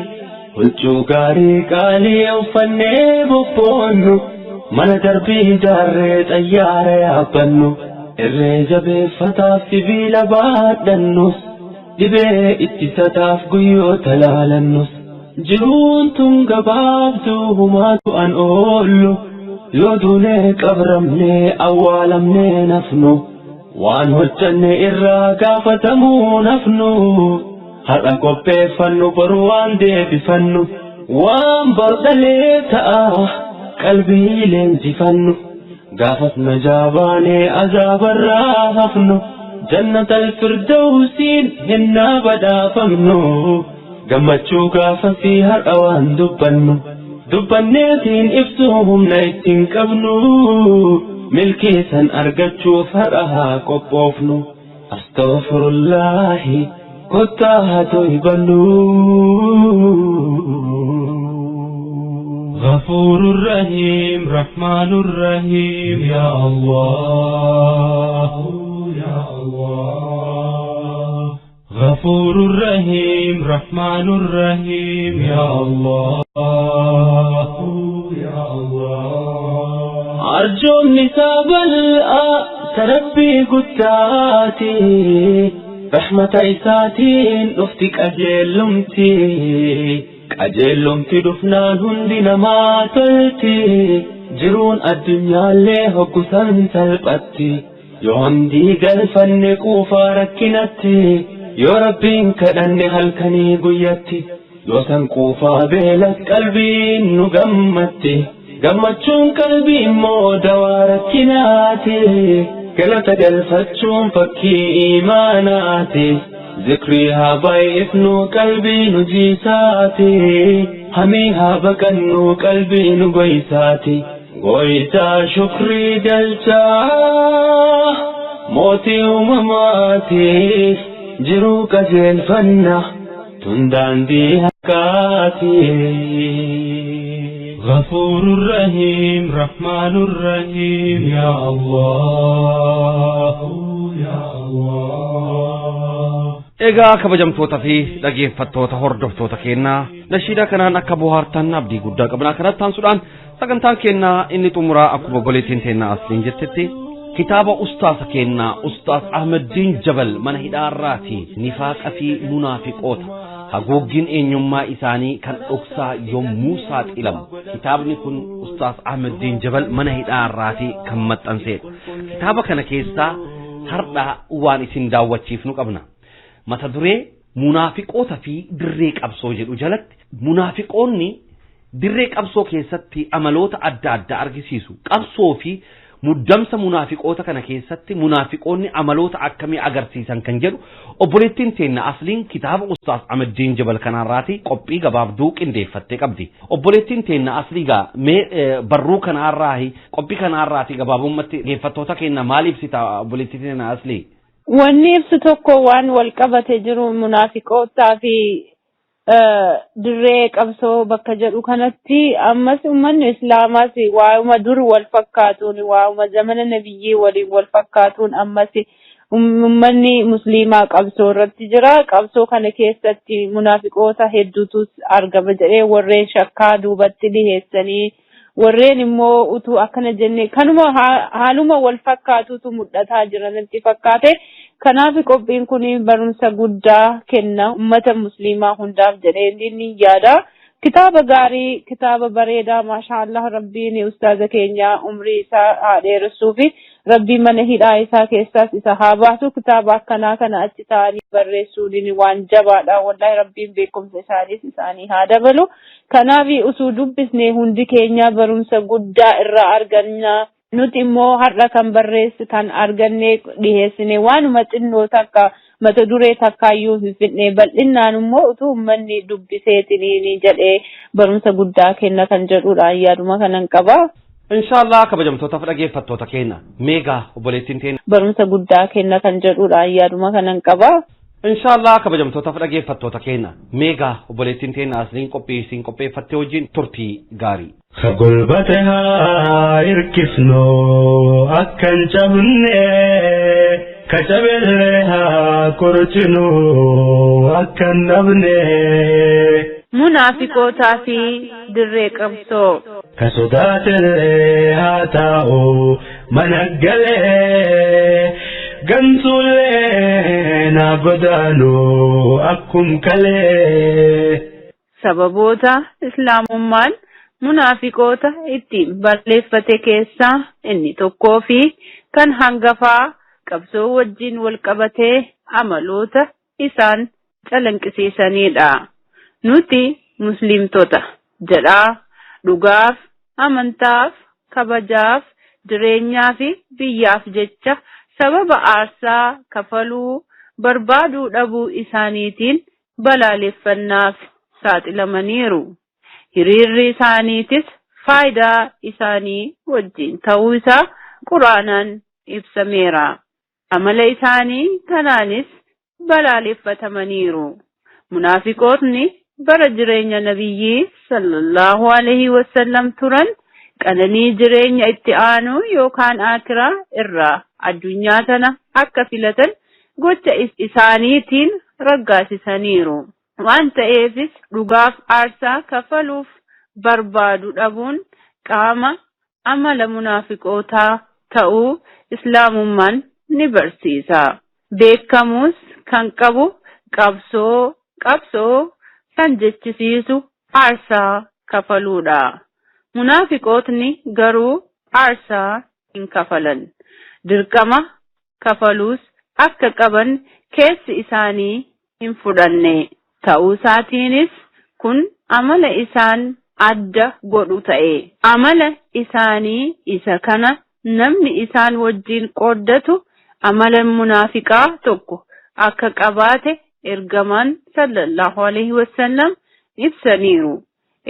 Huccuu gaarii qaalii uffannee bobboonnu. Mana darbii ijaarree xayyaara yaabbannu. Irree jabeeffataaf sibiila baadhannus. Dhibee ittisataaf guyyoota laalannus. Jiruun tun gabaabduu humaatu an oollu. Yoo duunee qabramnee awwaalamnee nafnu. Waan hojjanne irraa gaafatamuu nafnu. Har'a qopheeffannu boru waan deebifannu. Waan bor dhalee ta'a qalbii leenjifannu. Gaafas najaa baanee azaabarraa hafnu. Jannatal firdawsiin hinnaa badhaafamnu. Gammachuu gaafasii har'a waan dubbannu. Dubbanneetiin ibsuu humna ittiin qabnu. Milkii san argachuuf har'a haa qophoofnu. Astaghfirullaahi kottaa haa toybannu. غفور رحيم رحمن رحيم يا الله يا الله غفور رحيم رحمن رحيم يا الله يا الله Arjoomni isaa bal'aa tarabbii guddaati. Rahmata isaatiin dhufti qajeelumti. Qajeelumti dhufnaan hundi namaa tolti. Jiruun addunyaallee hoggusan salphatti. Yoo hamdii galfanne quufaa rakkinatti. Yoo rabbiin kadhanne halkanii guyyatti. Yoo san quufaa beelas qalbiin nu gammatti. Gammachuun qalbii immoo dawaa rakkinaati. Galata galfachuun fakkii imaanaati. Zikrii haa baay'ifnu qalbii nu jiisaati. Hamii haa baqannu qalbii nu goysaati. Goysaa shukrii galchaa mootii uumamaatiif jiruu qajeelfanna tun daandii haqaati. غفور رحيم رحمن رحيم يا الله يا الله Egaa kabajamtoota fi dhaggeeffattoota hordoftoota keenyaa nashiidaa kanaan akka bohaartan abdii guddaa qabna. Kanatti aansuudhaan sagantaan keenyaa inni xumuraa akkuma obboleettiin teennaa asliin jettetti kitaaba ustaasa keenyaa Ustaas Ahmeddiin Jabal mana hidhaarraati nifaaqa fi munaafiqoota haguuggiin eenyummaa isaanii kan dhoksaa yommuu saaxilamu. Kitaabni kun Ustaas Ahmeddiin Jabal mana hidhaarraati kan maxxansedha. Kitaaba kana keessaa har'aa waan isin daawwachiifnu qabna. Mata duree munaafiqoota fi dirree qabsoo jedhu jalatti munaafiqoonni dirree qabsoo keessatti amaloota adda addaa argisiisu. Qabsoo fi muddamsa munaafiqoota kana keessatti munaafiqoonni amaloota akkamii agarsiisan kan jedhu obboleettiin teenna asliin kitaaba Ustaas Ahmeddiin Jabal kanaarraati qophii gabaabduu qindeeffattee qabdi. Obboleettiin teenna aslii gaa mee barruu kanaarraahi qophii kanaarraati gabaabumatti dhaggeeffattoota keenya maal ibsita obboleettiin teenna aslii? Wanni ibsu tokko waan wal qabate jiru munaafiqootaa fi dirree qabsoo bakka jedhu kanatti ammas uummanni islaamaas waa'uma dur wal fakkaatuun waa'uma zamana nabiyyii waliin wal fakkaatuun ammas uummanni musliimaa qabsoo irratti jira. Qabsoo kana keessatti munaafiqoota hedduutu argama jedhee warreen shakkaa duubatti dhiheessanii warreen immoo utuu akkana jenne kanuma haaluma wal fakkaatutu mul'ataa jira natti fakkaate. Kanaaf qophiin kun barumsa guddaa kenna uummata musliimaa hundaaf jedhee ni yaada. Kitaaba gaarii, kitaaba bareedaa, maashaallah rabbiin ustaaza keenya umrii isaa haa dheeressuu fi rabbiin mana hidhaa isaa keessaas isa haa baasu. Kitaaba akkanaa kana achi taa'anii barreessuun waan jabaadha. Wallahi rabbiin beekumsa isaaniis isaanii haa dabalu. Kanaaf utuu dubbisnee hundi keenya barumsa guddaa irraa arganna. Nuti immoo har'a kan barreessi kan arganne dhiheessine waanuma xinnoo takka mata duree takkaayyuu hin fidne bal'innaan immoo utuu uummanni dubbiseetiniin jedhee barumsa guddaa kenna kan jedhudha yaaduma kanan qaba. Inshaallah kabajamtoota fi dhaggeeffattoota keenya meegaa obboleettiin teenya. Barumsa guddaa kenna kan jedhudha yaaduma kanan qaba. Inshaallah kabajamtoota fi dhaggeeffattoota keenya meegaa obboleettiin teenya asliin qophii isiin qopheeffattee wajjin turtii gaarii. Golbate haa hirkifnu akka hin cabne Kacabellee haa qorchinu akka hin dhabne. Munaafiqootaa fi dirree qabsoo. Ka sodaatellee haa taa'u mana galee gantuullee naa godaanu akkum kalee. Sababoota Islaamummaan munaafiqoota ittiin balleeffate keessaa inni tokkoo fi kan hangafaa qabsoo wajjin wal qabatee amaloota isaan calanqisiisanidha. Nuti musliimtota jedhaa dhugaaf, amantaaf, kabajaaf, jireenyaa fi biyyaaf jecha sababa aarsaa kafaluu barbaaduu dhabuu isaaniitiin balaaleffannaaf saaxilamaniiru. Hiriirri isaaniitis faayidaa isaanii wajjin ta'uu isaa Quraanaan ibsameera. Amala isaanii kanaanis balaaleffatamaniiru. Munaafiqootni bara jireenya Nabiyyii sallallahu alaihi wasallam turan qananii jireenya itti aanu yookaan akiraa irraa addunyaa tana akka filatan gocha isaaniitiin raggaasisaniiru. Waan ta'eefis dhugaaf aarsaa kafaluuf barbaadu dhabuun qaama amala munaafiqootaa ta'uu Islaamummaan ni barsiisa. Beekamuus kan qabu qabsoo qabsoo kan jechisiisu aarsaa kafaluudha. Munaafiqootni garuu aarsaa hin kafalan. Dirqama kafaluus akka qaban keessi isaanii hin fudhanne. Ta'uu isaatiinis kun amala isaan adda godhu ta'e. Amala isaanii isa kana namni isaan wajjin qooddatu amala munaafiqaa tokko akka qabaate ergamaan sallallahu alaihi wasallam ibsaniiru.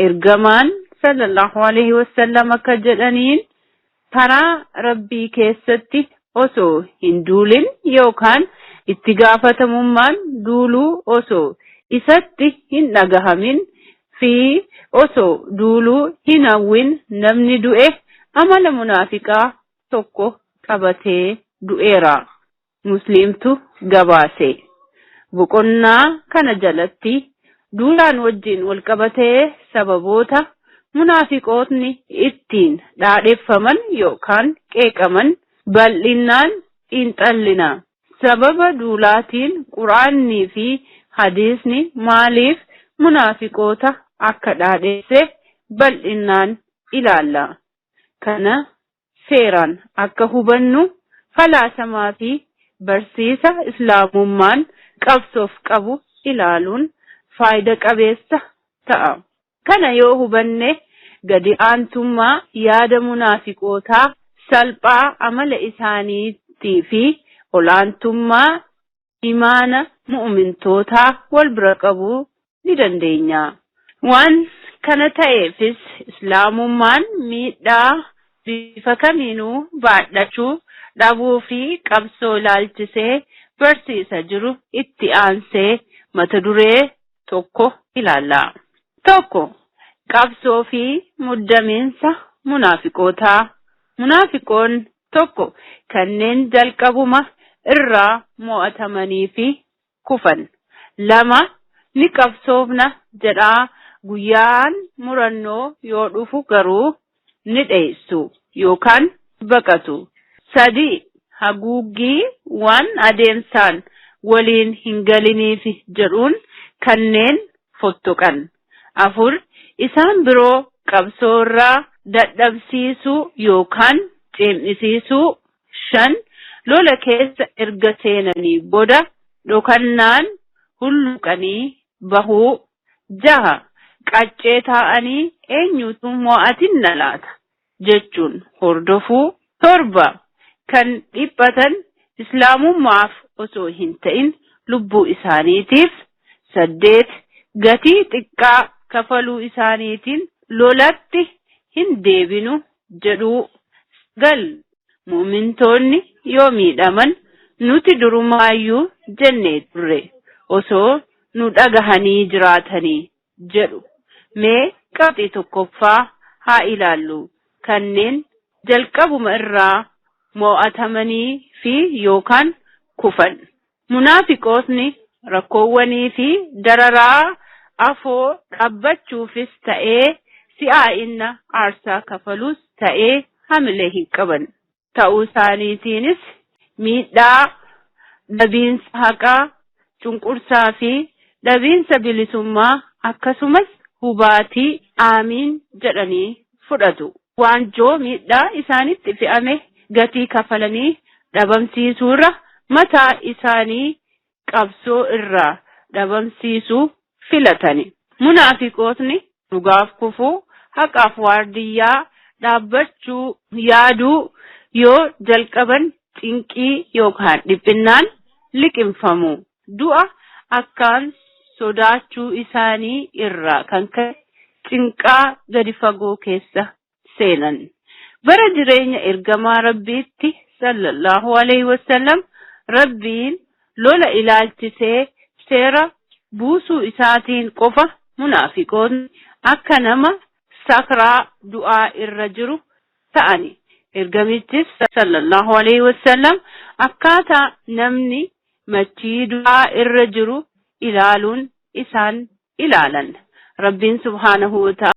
Ergamaan sallallahu alaihi wasallam akka jedhaniin karaa Rabbii keessatti osoo hin duulin yookaan itti gaafatamummaan duuluu osoo isatti hin dhagahamin fi osoo duuluu hin hawwin namni du'e amala munaafiqaa tokko qabatee du'eera. Musliimtu gabaase. Boqonnaa kana jalatti duulaan wajjin wal qabatee sababoota munaafiqootni ittiin dhaadheffaman yookaan qeeqaman bal'inaan xiinxallina. Sababa duulaatiin Quraannii fi hadiisni maaliif munaafiqoota akka dhaadhesse bal'inaan ilaalla. Kana seeraan akka hubannu falaasamaa fi barsiisa Islaamummaan qabsoof qabu ilaaluun faayida qabeessa ta'a. Kana yoo hubanne gadi aantummaa yaada munaafiqootaa salphaa amala isaaniitii fi olaantummaa imaana mu'umintootaa wal bira qabuu ni dandeenya. Waan kana ta'eefis Islaamummaan miidhaa bifa kamiinuu baadhachuu dhabuu fi qabsoo ilaalchisee barsiisa jiru itti aansee mata duree tokko ilaalla. 1. Qabsoo fi muddamiinsa munaafiqootaa. Munaafiqoon tokko kanneen jalqabuma irraa mo'atamanii fi kufan. 2. Ni qabsoofna jedhaa guyyaan murannoo yoo dhufu garuu ni dheessu yookaan baqatu. 3. Haguuggii waan adeemsaan waliin hin galiniif jedhuun kanneen fottoqan. 4. Isaan biroo qabsoo irraa dadhabsiisuu yookaan ceem'isiisuu. 5. Lola keessa erga seenanii booda dhokannaan hulluqanii bahuu. 6. Qaccee taa'anii eenyutu mo'atinna laata jechuun hordofuu. 7. Kan dhiphatan Islaamummaaf osoo hin ta'in lubbuu isaaniitiif. 8. Gatii xiqqaa kafaluu isaaniitiin lolatti hin deebinu jedhuu. 9. Mu'mintoonni yoo miidhaman nuti durumaayyuu jennee turre osoo nu dhagahanii jiraatanii jedhu. Mee qabxii tokkoffaa haa ilaallu. Kanneen jalqabuma irraa mo'atamanii fi yookaan kufan. Munaafiqootni rakkoowwanii fi dararaa afoo dhaabbachuufis ta'ee si'aa'ina aarsaa kafaluus ta'ee hamilee hin qaban. Ta'uu isaaniitiinis miidhaa, dhabiinsa haqaa, cunqursaa fi dhabiinsa bilisummaa akkasumas hubaatii aamiin jedhanii fudhatu. Waanjoo miidhaa isaanitti fe'ame gatii kafalanii dhabamsiisuurra mataa isaanii qabsoo irraa dhabamsiisuu filatani. Munaafiqootni dhugaaf kufuu, haqaaf waardiyyaa dhaabbachuu yaaduu yoo jalqaban cinqii yookaan dhiphinnaan liqimfamu. Du'a akkaan sodaachuu isaanii irraa kan ka'e cinqaa gadi fagoo keessa seenan. Bara jireenya ergamaa Rabbiitti sallallahu alaihi wasallam Rabbiin lola ilaalchisee seera buusuu isaatiin qofa munaafiqoonni akka nama sakraa du'aa irra jiru ta'ani. Ergamichis sallallahu alaihi wasallam akkaataa namni machii du'aa irra jiru ilaaluun isaan ilaalan. Rabbiin subhaanahu wa ta'ala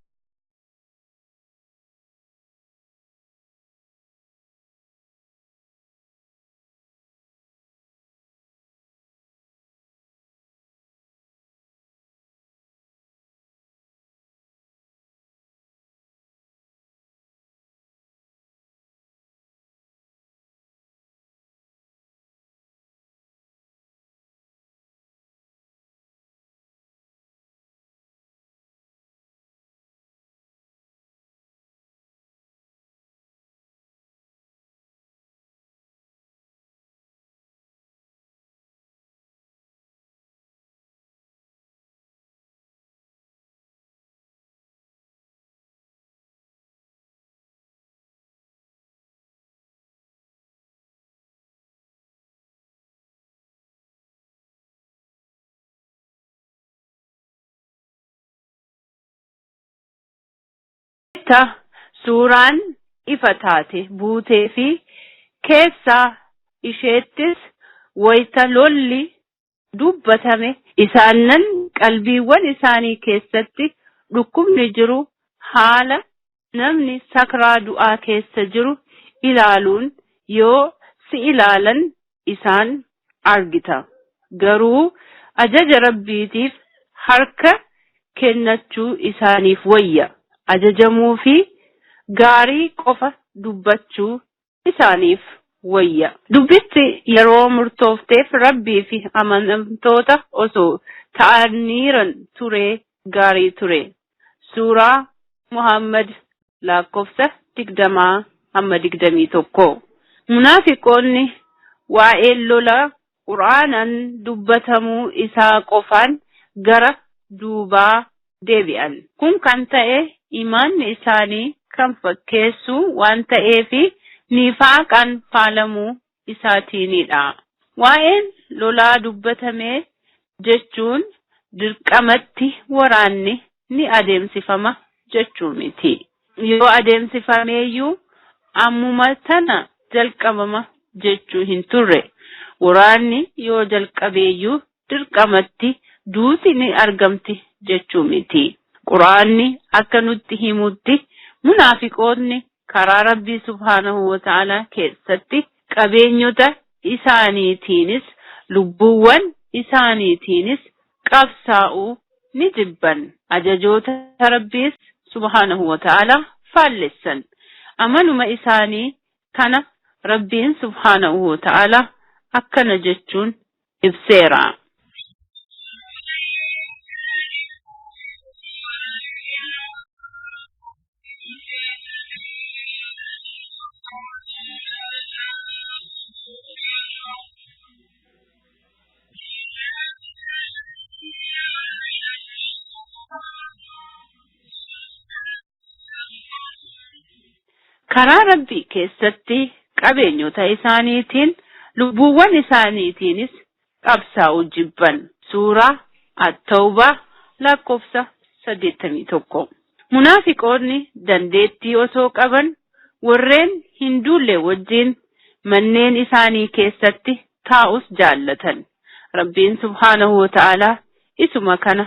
suuraan ifa taate buutee fi keessaa isheettis wayita lolli dubbatame isaannan qalbiiwwan isaanii keessatti dhukkubni jiru haala namni sakraa du'aa keessa jiru ilaaluun yoo si ilaalan isaan argita. Garuu ajaja Rabbiitiif harka kennachuu isaaniif wayya. Ajajamuu fi gaarii qofa dubbachuu isaaniif wayya. Dubbitti yeroo murtoofteef Rabbii fi amanamtoota osoo ta'aniiran ture gaarii ture. Suuraa Muhammad lakkoofsa 20 hamma 21. Munaafiqoonni waa'ee lola Qur'aanaan dubbatamuu isaa qofaan gara duubaa deebi'an. Kun kan ta'e imaanni isaanii kan fakkeessu waan ta'eefi nifaaqaan faalamuu isaatiinidha. Waa'een lolaa dubbatame jechuun dirqamatti waraanni ni adeemsifama jechuu miti. Yoo adeemsifameeyyuu ammuma tana jalqabama jechuu hin turre. Waraanni yoo jalqabeeyyuu dirqamatti duuti ni argamti jechuu miti. Qur'aanni akka nutti himutti munaafiqoonni karaa Rabbii subhaanahu wa ta'ala keessatti qabeenyota isaaniitiinis lubbuuwwan isaaniitiinis qabsaa'uu ni jibban. Ajajoota Rabbiis subhaanahu wa ta'ala faallessan. Amaluma isaanii kana Rabbiin subhaanahu wa ta'ala akkana jechuun ibseera. Karaa Rabbii keessatti qabeenyota isaaniitiin lubbuuwwan isaaniitiinis qabsaa'uu jibban. Suuraa At-Tawbaa lakkoofsa 81. Munaafiqoonni dandeettii osoo qaban warreen hin duulle wajjin manneen isaanii keessatti taa'us jaallatan. Rabbiin subhaanahu wa ta'aalaa isuma kana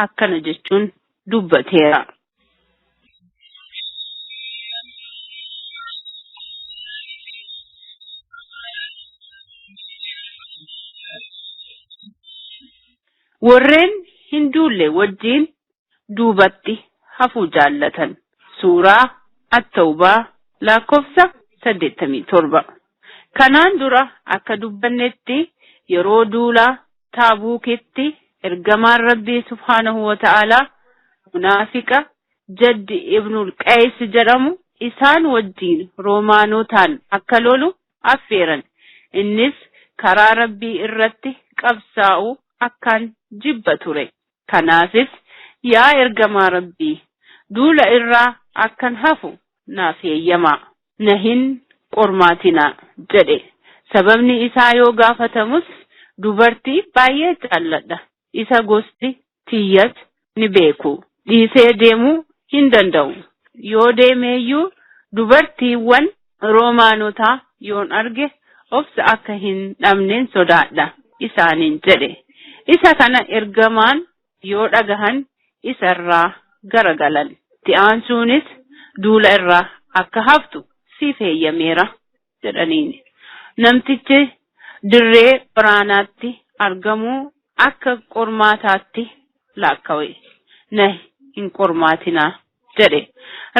akkana jechuun dubbateera. Warreen hin duulle wajjiin duubatti hafuu jaallatan. Suuraa At-Tawbaa lakkoofsa 87. Kanaan dura akka dubbannetti yeroo duula Taabuukitti ergamaan Rabbii subhaanahu wa ta'aalaa munaafiqa Jaddi ibnul Qays jedhamu isaan wajjiin Roomaanotaan akka lolu affeeran. Innis karaa Rabbii irratti qabsaa'u akkaan jibba ture. Kanaafis yaa ergamaa Rabbii, duula irraa akkan hafu naaf eeyyamaa, na hin qormaatinaa jedhe. Sababni isaa yoo gaafatamus dubartii baay'ee jaalladha. Isa gosti tiyyas ni beeku. Dhiisee deemuu hin danda'u. Yoo deemeeyyuu dubartiiwwan Roomaanotaa yoon arge obsa akka hin dhabneen sodaadha isaaniin jedhe. Isa kana ergamaan yoo dhagahan isarraa garagalan. Itti aansuunis duula irraa akka haftu siif eeyyameera jedhaniin. Namtichi dirree waraanaatti argamuu akka qormaataatti laakkawe. Na hin qormaatinaa jedhe.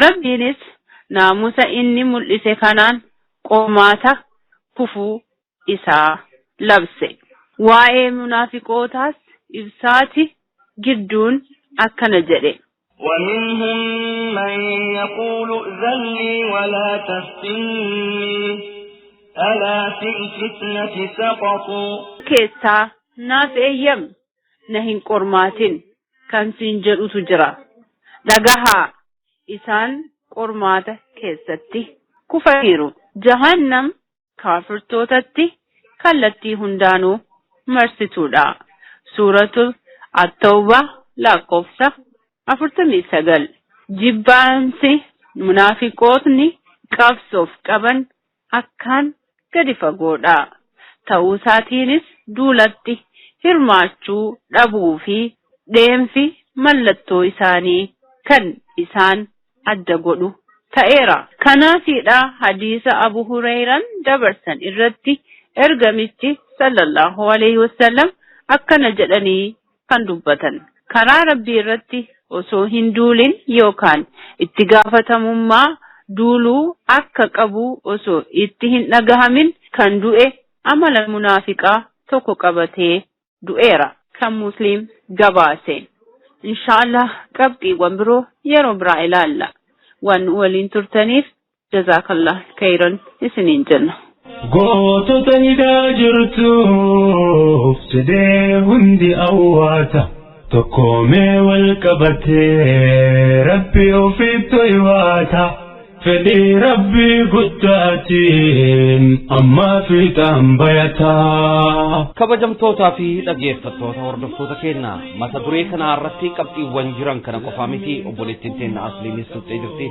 Rabbiinis naamusa inni mul'ise kanaan qormaata kufuu isaa labse. Waa'ee munaafiqootaas ibsaati gidduun akkana jedhe. ومنهم من يقول ائذن لي ولا تفتني ألا في الفتنة سقطوا. Keessaa naaf eeyyam, na hin qormaatin kan siin jedhutu jira. Dhagahaa, isaan qormaata keessatti kufaniiru. Jahannam kaafirtootatti kallattii hundaanuu marsituudha. Suuratul At-Tawbaa lakkoofsa 49. Jibbaansi munaafiqootni qabsoof qaban akkaan gadi fagoodha. Ta'uu isaatiinis duulatti hirmaachuu dhabuu fi deemsi mallattoo isaanii kan isaan adda godhu ta'eera. Kanaafidha hadiisa Abu Hurayraan dabarsan irratti ergamichi sallallahu alaihi wasallam akkana jedhanii kan dubbatan. Karaa Rabbii irratti osoo hin duulin yookaan itti gaafatamummaa duuluu akka qabu osoo itti hin dhagahamin kan du'e amala munaafiqaa tokko qabatee du'eera. Kan Musliim gabaase. Inshaallah qabxiiwwan biroo yeroo biraa ilaalla. Waan waliin turtaniif jazaakallah khayran isiniin jenna. Gootota hidhaa jirtuuf sidee hundi awwaata. Tokkoomee wal qabatee Rabbi ofiitti waata. Fedhii Rabbii guddaatiin ammaa fiixaan bayataa. Kabajamtootaa fi dhaggeeffattoota hordoftoota keenya, mata duree kana irratti qabxiiwwan jiran kana qofaa miti, obboleettiin teenya Asliinis tuqxee jirti.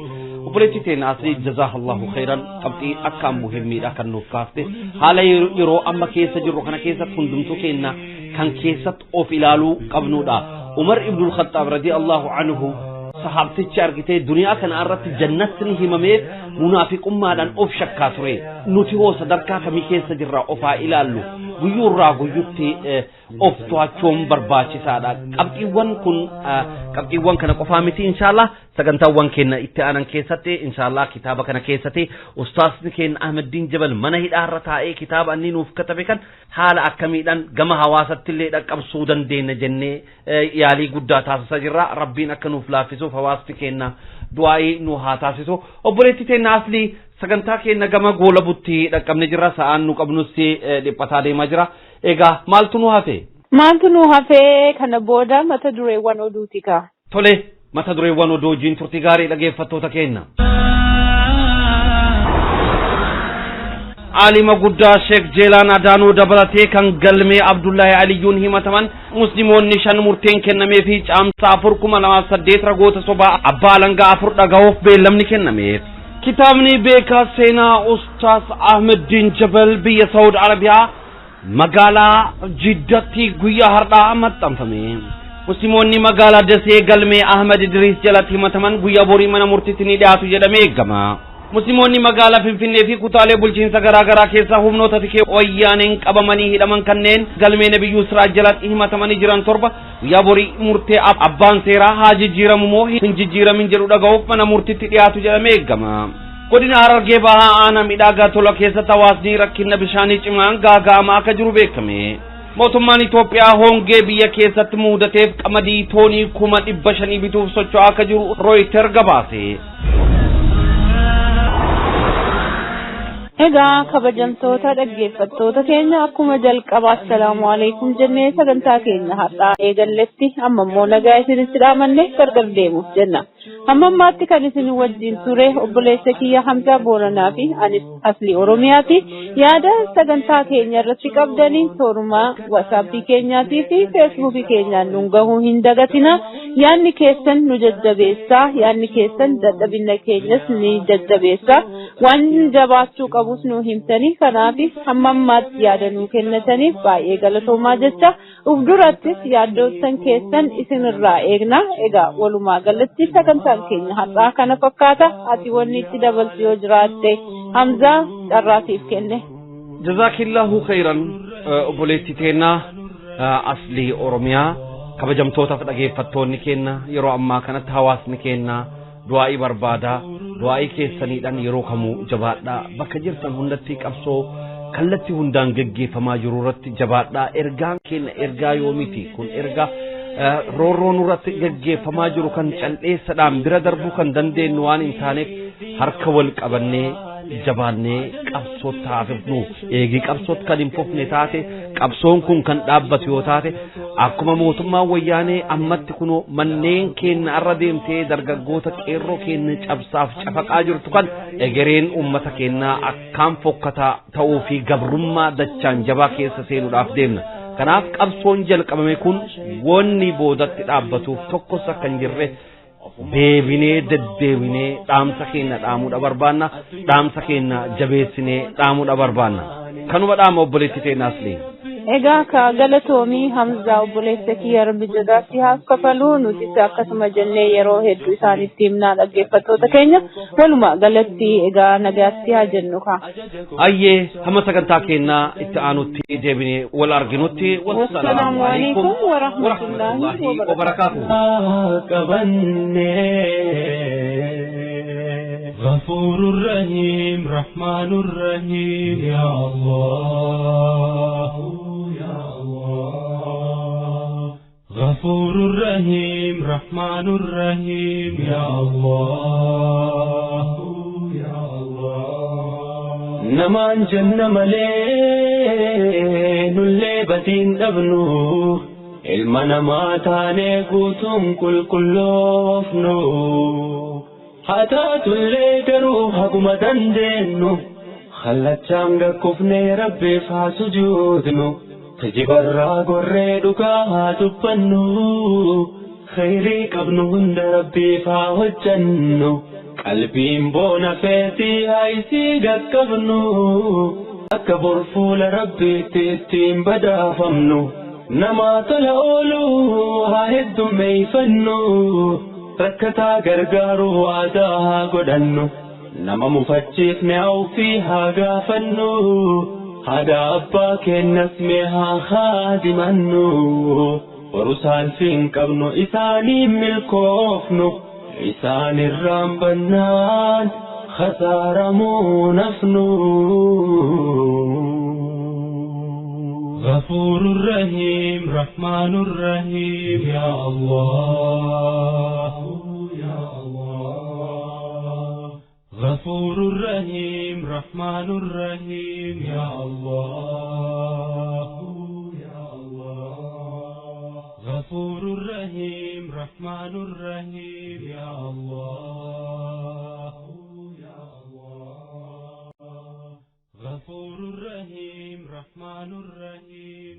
Obboleettiin teenya Aslii, jazaahallahu khayran, qabxii akkaan muhimmiidha kan nuuf kaafte. Haala yeroo amma keessa jirru kana keessatti hundumtuu keenya kan keessatti of ilaaluu qabnudha. Umar ibnul Khattaab radiyallahu anhu, sahaabtichi argitee duniyaa kana irratti jannatni himameef, munaafiqummaadhaan of shakkaa ture. Nuti hoo sadarkaa kamii keessa jirra? Ofaa ilaallu. Guyyuurraa guyyutti of to'achuun barbaachisaadha. Qabxiiwwan kun qabxiiwwan kana qofaa miti. Inshaallah sagantaawwan keenya itti aanan keessatti, inshaallah kitaaba kana keessatti ustaasni keenya Ahmeddiin Jabal mana hidhaarra taa'ee kitaaba inni nuuf katabe kan haala akkamiidhaan gama hawaasatti illee dhaqqabsuu dandeenya jennee yaalii guddaa taasisaa jirra. Rabbiin akka nuuf laaffisuuf hawaasni keenya du'aa'ii nu haa taasisu. Obboleettii teenya Aslii, sagantaa keenya gama goolabutti dhaqqabne jirra. Sa'aan nu qabnus dhiphataa deemaa jira. Egaa maaltu nu hafe? Maaltu nu hafee? Kana booda mata dureewwan oduuti kaa. Tole, mata dureewwan oduu wajjin turtii gaarii, dhaggeeffattoota keenya. Aalima guddaa Sheek Jeelaan Adaanuu dabalatee kan galmee Abdullaahi Aliyyuun himataman musliimoonni shan murteen kennamee fi caamsaa 4, 2008 ragoota sobaa abbaa alangaa afur dhaga'uuf beellamni kennameef. Kitaabni beekaa seenaa Ustaas Ahmeddiin Jabal biyya Saawud Arabiyaa Magaalaa Jiddatti guyyaa har'aa maxxanfame. Musliimoonni magaalaa Dasee galmee Ahmad Idriis jalatti himataman guyyaa borii mana murtiitti ni dhiyaatu jedhamee eegama. Musliimoonni magaalaa Finfinnee fi kutaalee bulchiinsa garaa garaa keessaa humnoota tikee wayyaaneen qabamanii hidhaman kanneen galmee Nabiyyuu Siraaj jalatti himatamanii jiran 7 guyyaa borii murtee abbaan seeraa haa jijjiiramu moo hin jijjiiramin jedhu dhaga'uuf mana murtiitti dhiyaatu jedhamee eegama. Godina Harargee Bahaa aanaa midhaagaa tola keessatti hawaasni rakkina bishaanii cimaan gaaga'amaa akka jiru beekame. Mootummaan Itoophiyaa hongee biyya keessatti mudateef qamadii toonii 500,000 bituuf socho'aa akka jiru Rooyiter gabaase. Egaa kabajamtoota dhaggeeffattoota keenya akkuma jalqabaa assalaamu alaikum jennee sagantaa keenya har'aa eegalletti amma immoo nagaa isinitti dhaamanne gargar deemuuf jenna. Hamma ammaatti kan isin wajjin ture obboleessa kiyya Hamzaa Booranaa fi anis Aslii Oromiyaati. Yaada sagantaa keenya irratti qabdanii toorumaa WhatsAppii keenyaatii fi Feesbuukii keenyaan nuun gahuu hin dagatina. Yaadni keessan nu jajjabeessaa, yaadni keessan dadhabina keenyas ni jajjabeessaa. Waan jabaachuu qabus nu himtanii kanaaf hamma ammaatti yaada nuu kennataniif baay'ee galatoomaa jecha uf durattis yaaddoottan keessan isinirraa eegna. Egaa walumaa galatti sagantaan keenya har'aa kana fakkaata. Ati wanni itti dabaltu yoo jiraatte Hamzaa carraatiif kenne. Jazaakillahu khayran obboleettii teennaa Aslii Oromiyaa kabajamtootaaf dhageeffattoonni keenya yeroo ammaa kanatti hawaasni keenya du'aa'ii barbaadaa du'aa'ii keessaniidhaan yeroo kamuu jabaadhaa bakka jirtan hundatti qabsoo kallattii hundaan geggeeffamaa jiru irratti jabaadhaa ergaan keenya ergaa yoomiti kun ergaa roorroo nurratti geggeeffamaa jiru kan calleessadhaan bira darbuu kan dandeenyu waan hin taaneef harka wal qabannee jabaannee qabsootti haafifnu eegii qabsootti kan hin fufne taate qabsoon kun kan dhaabbatu yoo taate akkuma mootummaan wayyaanee ammatti kunoo manneen keenya irra deemtee dargaggoota qeerroo keenya cabsaaf cafaqaa jirtu kan egereen uummata keenyaa akkaan fokkataa ta'uu fi gabrummaa dachaan jabaa keessa seenuudhaaf deemna. Kanaaf qabsoon jalqabame kun wanni boodatti dhaabbatuuf tokkos akka hin jirre deebinee deddeebinee dhaamsa keenya dhaamuudha barbaanna dhaamsa keenya jabeessinee dhaamuudha barbaanna kanuma dhaama obboleettii teenya Aslii. Egaa ka galatoomii Hamzaa obboleessa kiyya Rabbi jazaatti haaf kafaluu nutis akkasuma jennee yeroo hedduu isaanitti himnaa dhaggeeffattoota keenya walumaa galatti egaa nagaatti haa jennu kaa. Ayyee hamma sagantaa keenyaa itti aanutti deebinee wal arginutti wassalaamu alaikum warahmatullaahi wabarakaatuh. غفور رحيم رحمن رحيم يا الله يا الله غفور رحيم رحمن رحيم يا الله يا الله نمان جنة ملين اللي بدين أبنو المنما تاني قوتم كل كلوفنو حتى اللي قروها قم دندنو خلت شانغا كفني ربي فاسجودنو تجيب الراق والريدوكا تبنو خيري قبنو هند ربي فاوجنو قلبي مبونا فيتي هايسي قبنو أكبر فول ربي تيتين بدا فمنو نما طلعولو هاهدو ميفنو ركتا غرغارو آداها قدنو نما مفتشيفني أو فيها غافنو هذا أباك النسمها خادمنو ورسال فين قبنو إساني ملكوفنو إسان الرامبنان خسارة مو نفنو غفور رحيم رحمن رحيم يا الله يا الله غفور رحيم رحمن رحيم يا الله يا الله غفور رحيم رحمن رحيم يا الله يا الله غفور رحيم رحمن رحيم.